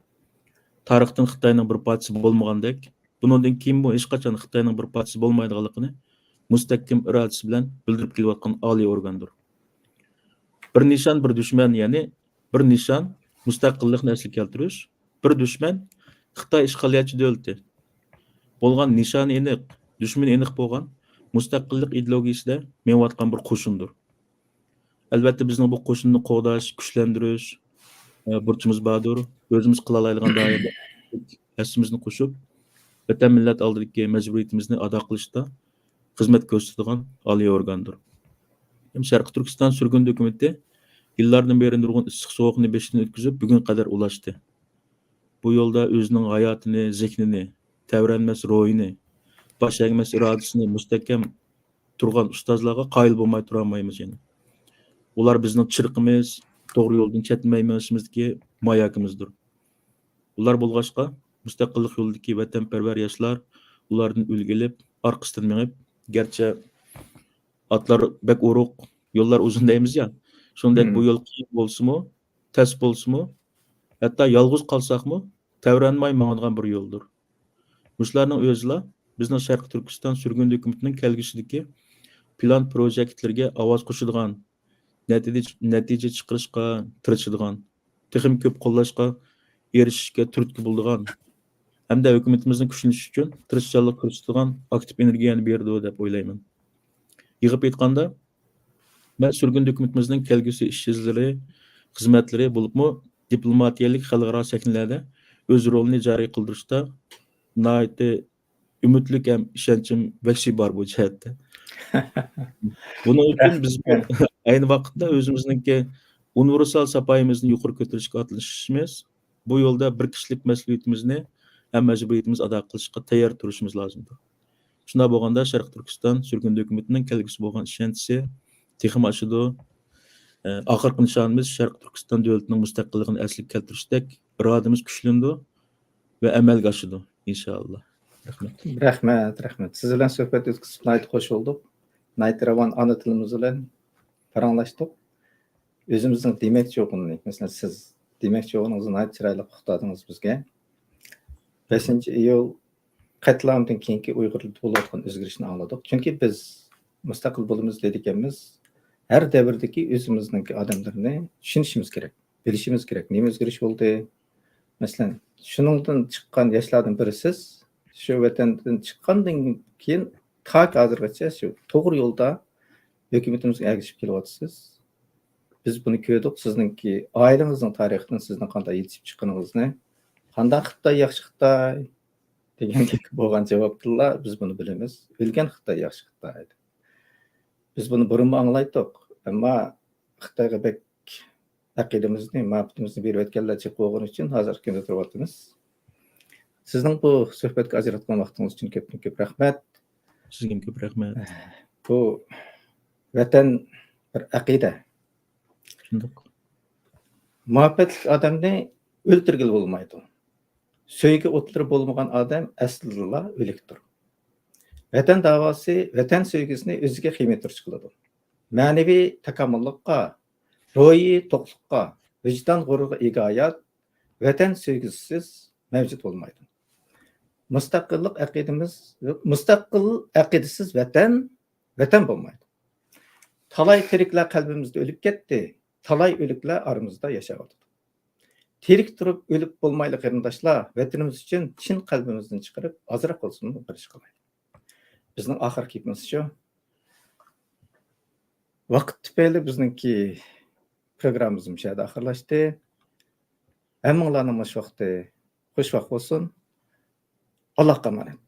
تارىختىن خىتاينىڭ بىر پارچىسى بولمىغاندەك، بۇنىڭدىن كېيىنمۇ ھېچقاچان خىتاينىڭ بىر پارچىسى بولمايدىغانلىقىنى مۇستەھكەم ئىرادىسى بىلەن بىلدۈرۈپ كېلىۋاتقان ئالىي ئورگاندۇر. بىر نىشان، بىر دۈشمەن، يەنى بىر نىشان مۇستەقىللىقنى ئەسلىگە كەلتۈرۈش، بىر دۈشمەن خىتاي ئىشغالىيەتچى دۆلىتى بولغان، نىشانى ئېنىق، دۈشمىنى ئېنىق بولغان مۇستەقىللىق ئىدېئولوگىيىسىدە مېڭىۋاتقان بىر قوشۇندۇر. ئەلۋەتتە، بىزنىڭ بۇ قوشۇننى قوغداش، كۈچلەندۈرۈش، ئە، بۇرچىمىز باردۇر. ئۆزىمىز قىلالايدىغان دائىرىدە ھەسسىمىزنى قوشۇپ، ۋەتەن، مىللەت ئالدىدىكى مەجبۇرىيىتىمىزنى ئادا قىلىشتا خىزمەت كۆرسىتىدىغان ئالىي ئورگاندۇر. ھەم شەرقىي تۈركىستان سۈرگۈندە ھۆكۈمىتى يىللاردىن بېرى نۇرغۇن ئىسسىق سوغۇقنى بېشىدىن ئۆتكۈزۈپ، بۈگۈنگە قەدەر ئۇلاشتى. بۇ يولدا ئۆزىنىڭ ھاياتىنى، زېھنىنى، تەۋرەنمەس روھىنى، باش ئەگمەس ئىرادىسىنى مۇستەھكەم تۇرغان ئۇستازلارغا قايىل بولماي تۇرالمايمىز يەنە. ئۇلار بىزنىڭ چىرىقىمىز، توغرا يولدىن چەتنىمەي مېڭىشىمىزدىكى ماياكىمىزدۇر. ئۇلار بولغاچقا، مۇستەقىللىق يولىدىكى ۋەتەنپەرۋەر ياشلار ئۇلاردىن ئۈلگە ئېلىپ، ئارقىسىدىن مېڭىپ، گەرچە ئاتلار بەك ئورۇق، يوللار ئۇزۇن دەيمىز يا، شۇندەك بۇ يول قىيىن بولسىمۇ، تەس بولسىمۇ، ھەتتا يالغۇز قالساقمۇ، تەۋرەنمەي ماڭىدىغان بىر يولدۇر. مۇشۇلارنىڭ ئۆزىلا بىزنىڭ شەرقىي تۈركىستان سۈرگۈندە ھۆكۈمىتىنىڭ كەلگۈسىدىكى پىلان پروژېكتلىرىگە ئاۋاز قوشىدىغان، نەتىجە، نەتىجە چىقىرىشقا تىرىشىدىغان، تېخىمۇ كۆپ قوللاشقا ئېرىشىشكە تۈرتكە بولىدىغان ھەمدە ھۆكۈمىتىمىزنىڭ كۈچلىنىشى ئۈچۈن تىرىشچانلىق كۆرسىتىدىغان ئاكتىپ ئېنېرگىيەنى بېرىدۇ دەپ ئويلايمەن. يىغىپ ئېيتقاندا، مەن سۈرگۈندە ھۆكۈمىتىمىزنىڭ كەلگۈسى ئىش ئىزلىرى، خىزمەتلىرى، بولۇپمۇ دىپلوماتىيەلىك خەلقئارا سەھنىلەردە ئۆز رولىنى جارى قىلدۇرۇشتا ناھايىتى ئۈمىدلىك ھەم ئىشەنچىم ۋەھشىي بار بۇ جەھەتتە. بۇنىڭ ئۈچۈن بىز ئەينى ۋاقىتتا ئۆزىمىزنىڭكى ئۇنىۋېرسال ساپايىمىزنى يۇقىرى كۆتۈرۈشكە ئاتلىشىشىمىز، بۇ يولدا بىر كىشىلىك مەسئۇلىيىتىمىزنى ھەم مەجبۇرىيىتىمىزنى ئادا قىلىشقا تەييار تۇرۇشىمىز لازىمدۇر. شۇنداق بولغاندا، شەرقىي تۈركىستان سۈرگۈندە ھۆكۈمىتىنىڭ كەلگۈسىگە بولغان ئىشەنچىسى تېخىمۇ ئاشىدۇ. ئە، ئاخىرقى نىشانىمىز شەرقىي تۈركىستان دۆلىتىنىڭ مۇستەقىللىقىنى ئەسلىگە كەلتۈرۈشتەك ئىرادىمىز كۈچلىنىدۇ ۋە ئەمەلگە ئاشىدۇ، ئىنشائاللا. رەھمەت. رەھمەت، رەھمەت. سىز بىلەن سۆھبەت ئۆتكۈزۈپ ناھايىتى خوش بولدۇق. ناھايىتى راۋان ئانا تىلىمىز بىلەن پاراڭلاشتۇق. ئۆزىمىزنىڭ دېمەكچى بولغىنىنى، مەسىلەن، سىز دېمەكچى بولغىنىڭىزنى ناھايىتى چىرايلىق ئۇقتۇردىڭىز بىزگە. بەشىنچى ئىيۇل قەتلىئامدىن كېيىنكى ئۇيغۇرلاردا بولۇۋاتقان ئۆزگىرىشنى ئاڭلىدۇق. چۈنكى بىز مۇستەقىل بولىمىز دېدىكەنمىز، ھەر دەۋردىكى ئۆزىمىزنىڭكى ئادەملىرىنى چۈشىنىشىمىز كېرەك، بىلىشىمىز كېرەك. نېمە ئۆزگىرىش بولدى؟ مەسىلەن، شۇنىڭدىن چىققان ياشلاردىن بىرى سىز، شۇ ۋەتەندىن چىققاندىن كېيىن تاكى ھازىرغىچە شۇ توغرا يولدا ھۆكۈمىتىمىزگە ئەگىشىپ كېلىۋاتىسىز. بىز بۇنى كۆردۇق، سىزنىڭكى ئائىلىڭىزنىڭ تارىخىدىن سىزنىڭ قانداق يېتىشىپ چىققىنىڭىزنى، قانداق خىتاي ياخشى خىتاي دېگەندەك بولغان جاۋابتىنلا بىز بۇنى بىلىمىز. ئۆلگەن خىتاي ياخشى خىتاي دەپ. بىز بۇنى بۇرۇنمۇ ئاڭلايتتۇق، ئەمما خىتايغا بەك ئەقىدىمىزنى، مۇھەببىتىمىزنى بېرىۋەتكەنلەر جىق بولغىنى ئۈچۈن ھازىرقى كۈندە تۇرۇۋاتىمىز. سىزنىڭ بۇ سۆھبەتكە ئاجراتقان ۋاقتىڭىز ئۈچۈن كۆپتىن كۆپ رەھمەت. سىزگىمۇ كۆپ رەھمەت. بۇ ۋەتەن بىر ئەقىدە. شۇنداق. مۇھەببەتلىك ئادەمنى ئۆلتۈرگىلى بولمايدۇ. سۆيگۈ ئوتلىرى بولمىغان ئادەم ئەسلىدىلا ئۆلۈكتۇر. ۋەتەن داۋاسى ۋەتەن سۆيگۈسىنى ئۆزىگە خىمىيەتدۇرۇز قىلىدۇ. مەنىۋى تاكامۇللۇققا، روھىي توقلۇققا، ۋىجدان غۇرۇرىغا ئىگە ھايات ۋەتەن سۆيگۈسىسىز مەۋجۇت بولمايدۇ. مۇستەقىللىق ئەقىدىمىز، مۇستەقىل ئەقىدىسىز ۋەتەن، ۋەتەن بولمايدۇ. تالاي تىرىكلەر قەلبىمىزدە ئۆلۈپ كەتتى، تالاي ئۆلۈكلەر ئارىمىزدا ياشاۋاتىدۇ. تىرىك تۇرۇپ ئۆلۈپ بولمايلى قېرىنداشلار، ۋەتىنىمىز ئۈچۈن چىن قەلبىمىزدىن چىقىرىپ ئازراق بولسىمۇ بىر ئىش قىلايلى. بىزنىڭ ئاخىرقى گېپىمىز شۇ. ۋاقىت تۈپەيلى بىزنىڭكى پروگراممىمىز مۇشۇ يەردە ئاخىرلاشتى. ھەممىڭلارنىڭ مۇشۇ ۋاقتى خۇش ۋاقىت بولسۇن. ئاللاھقا ئامانەت.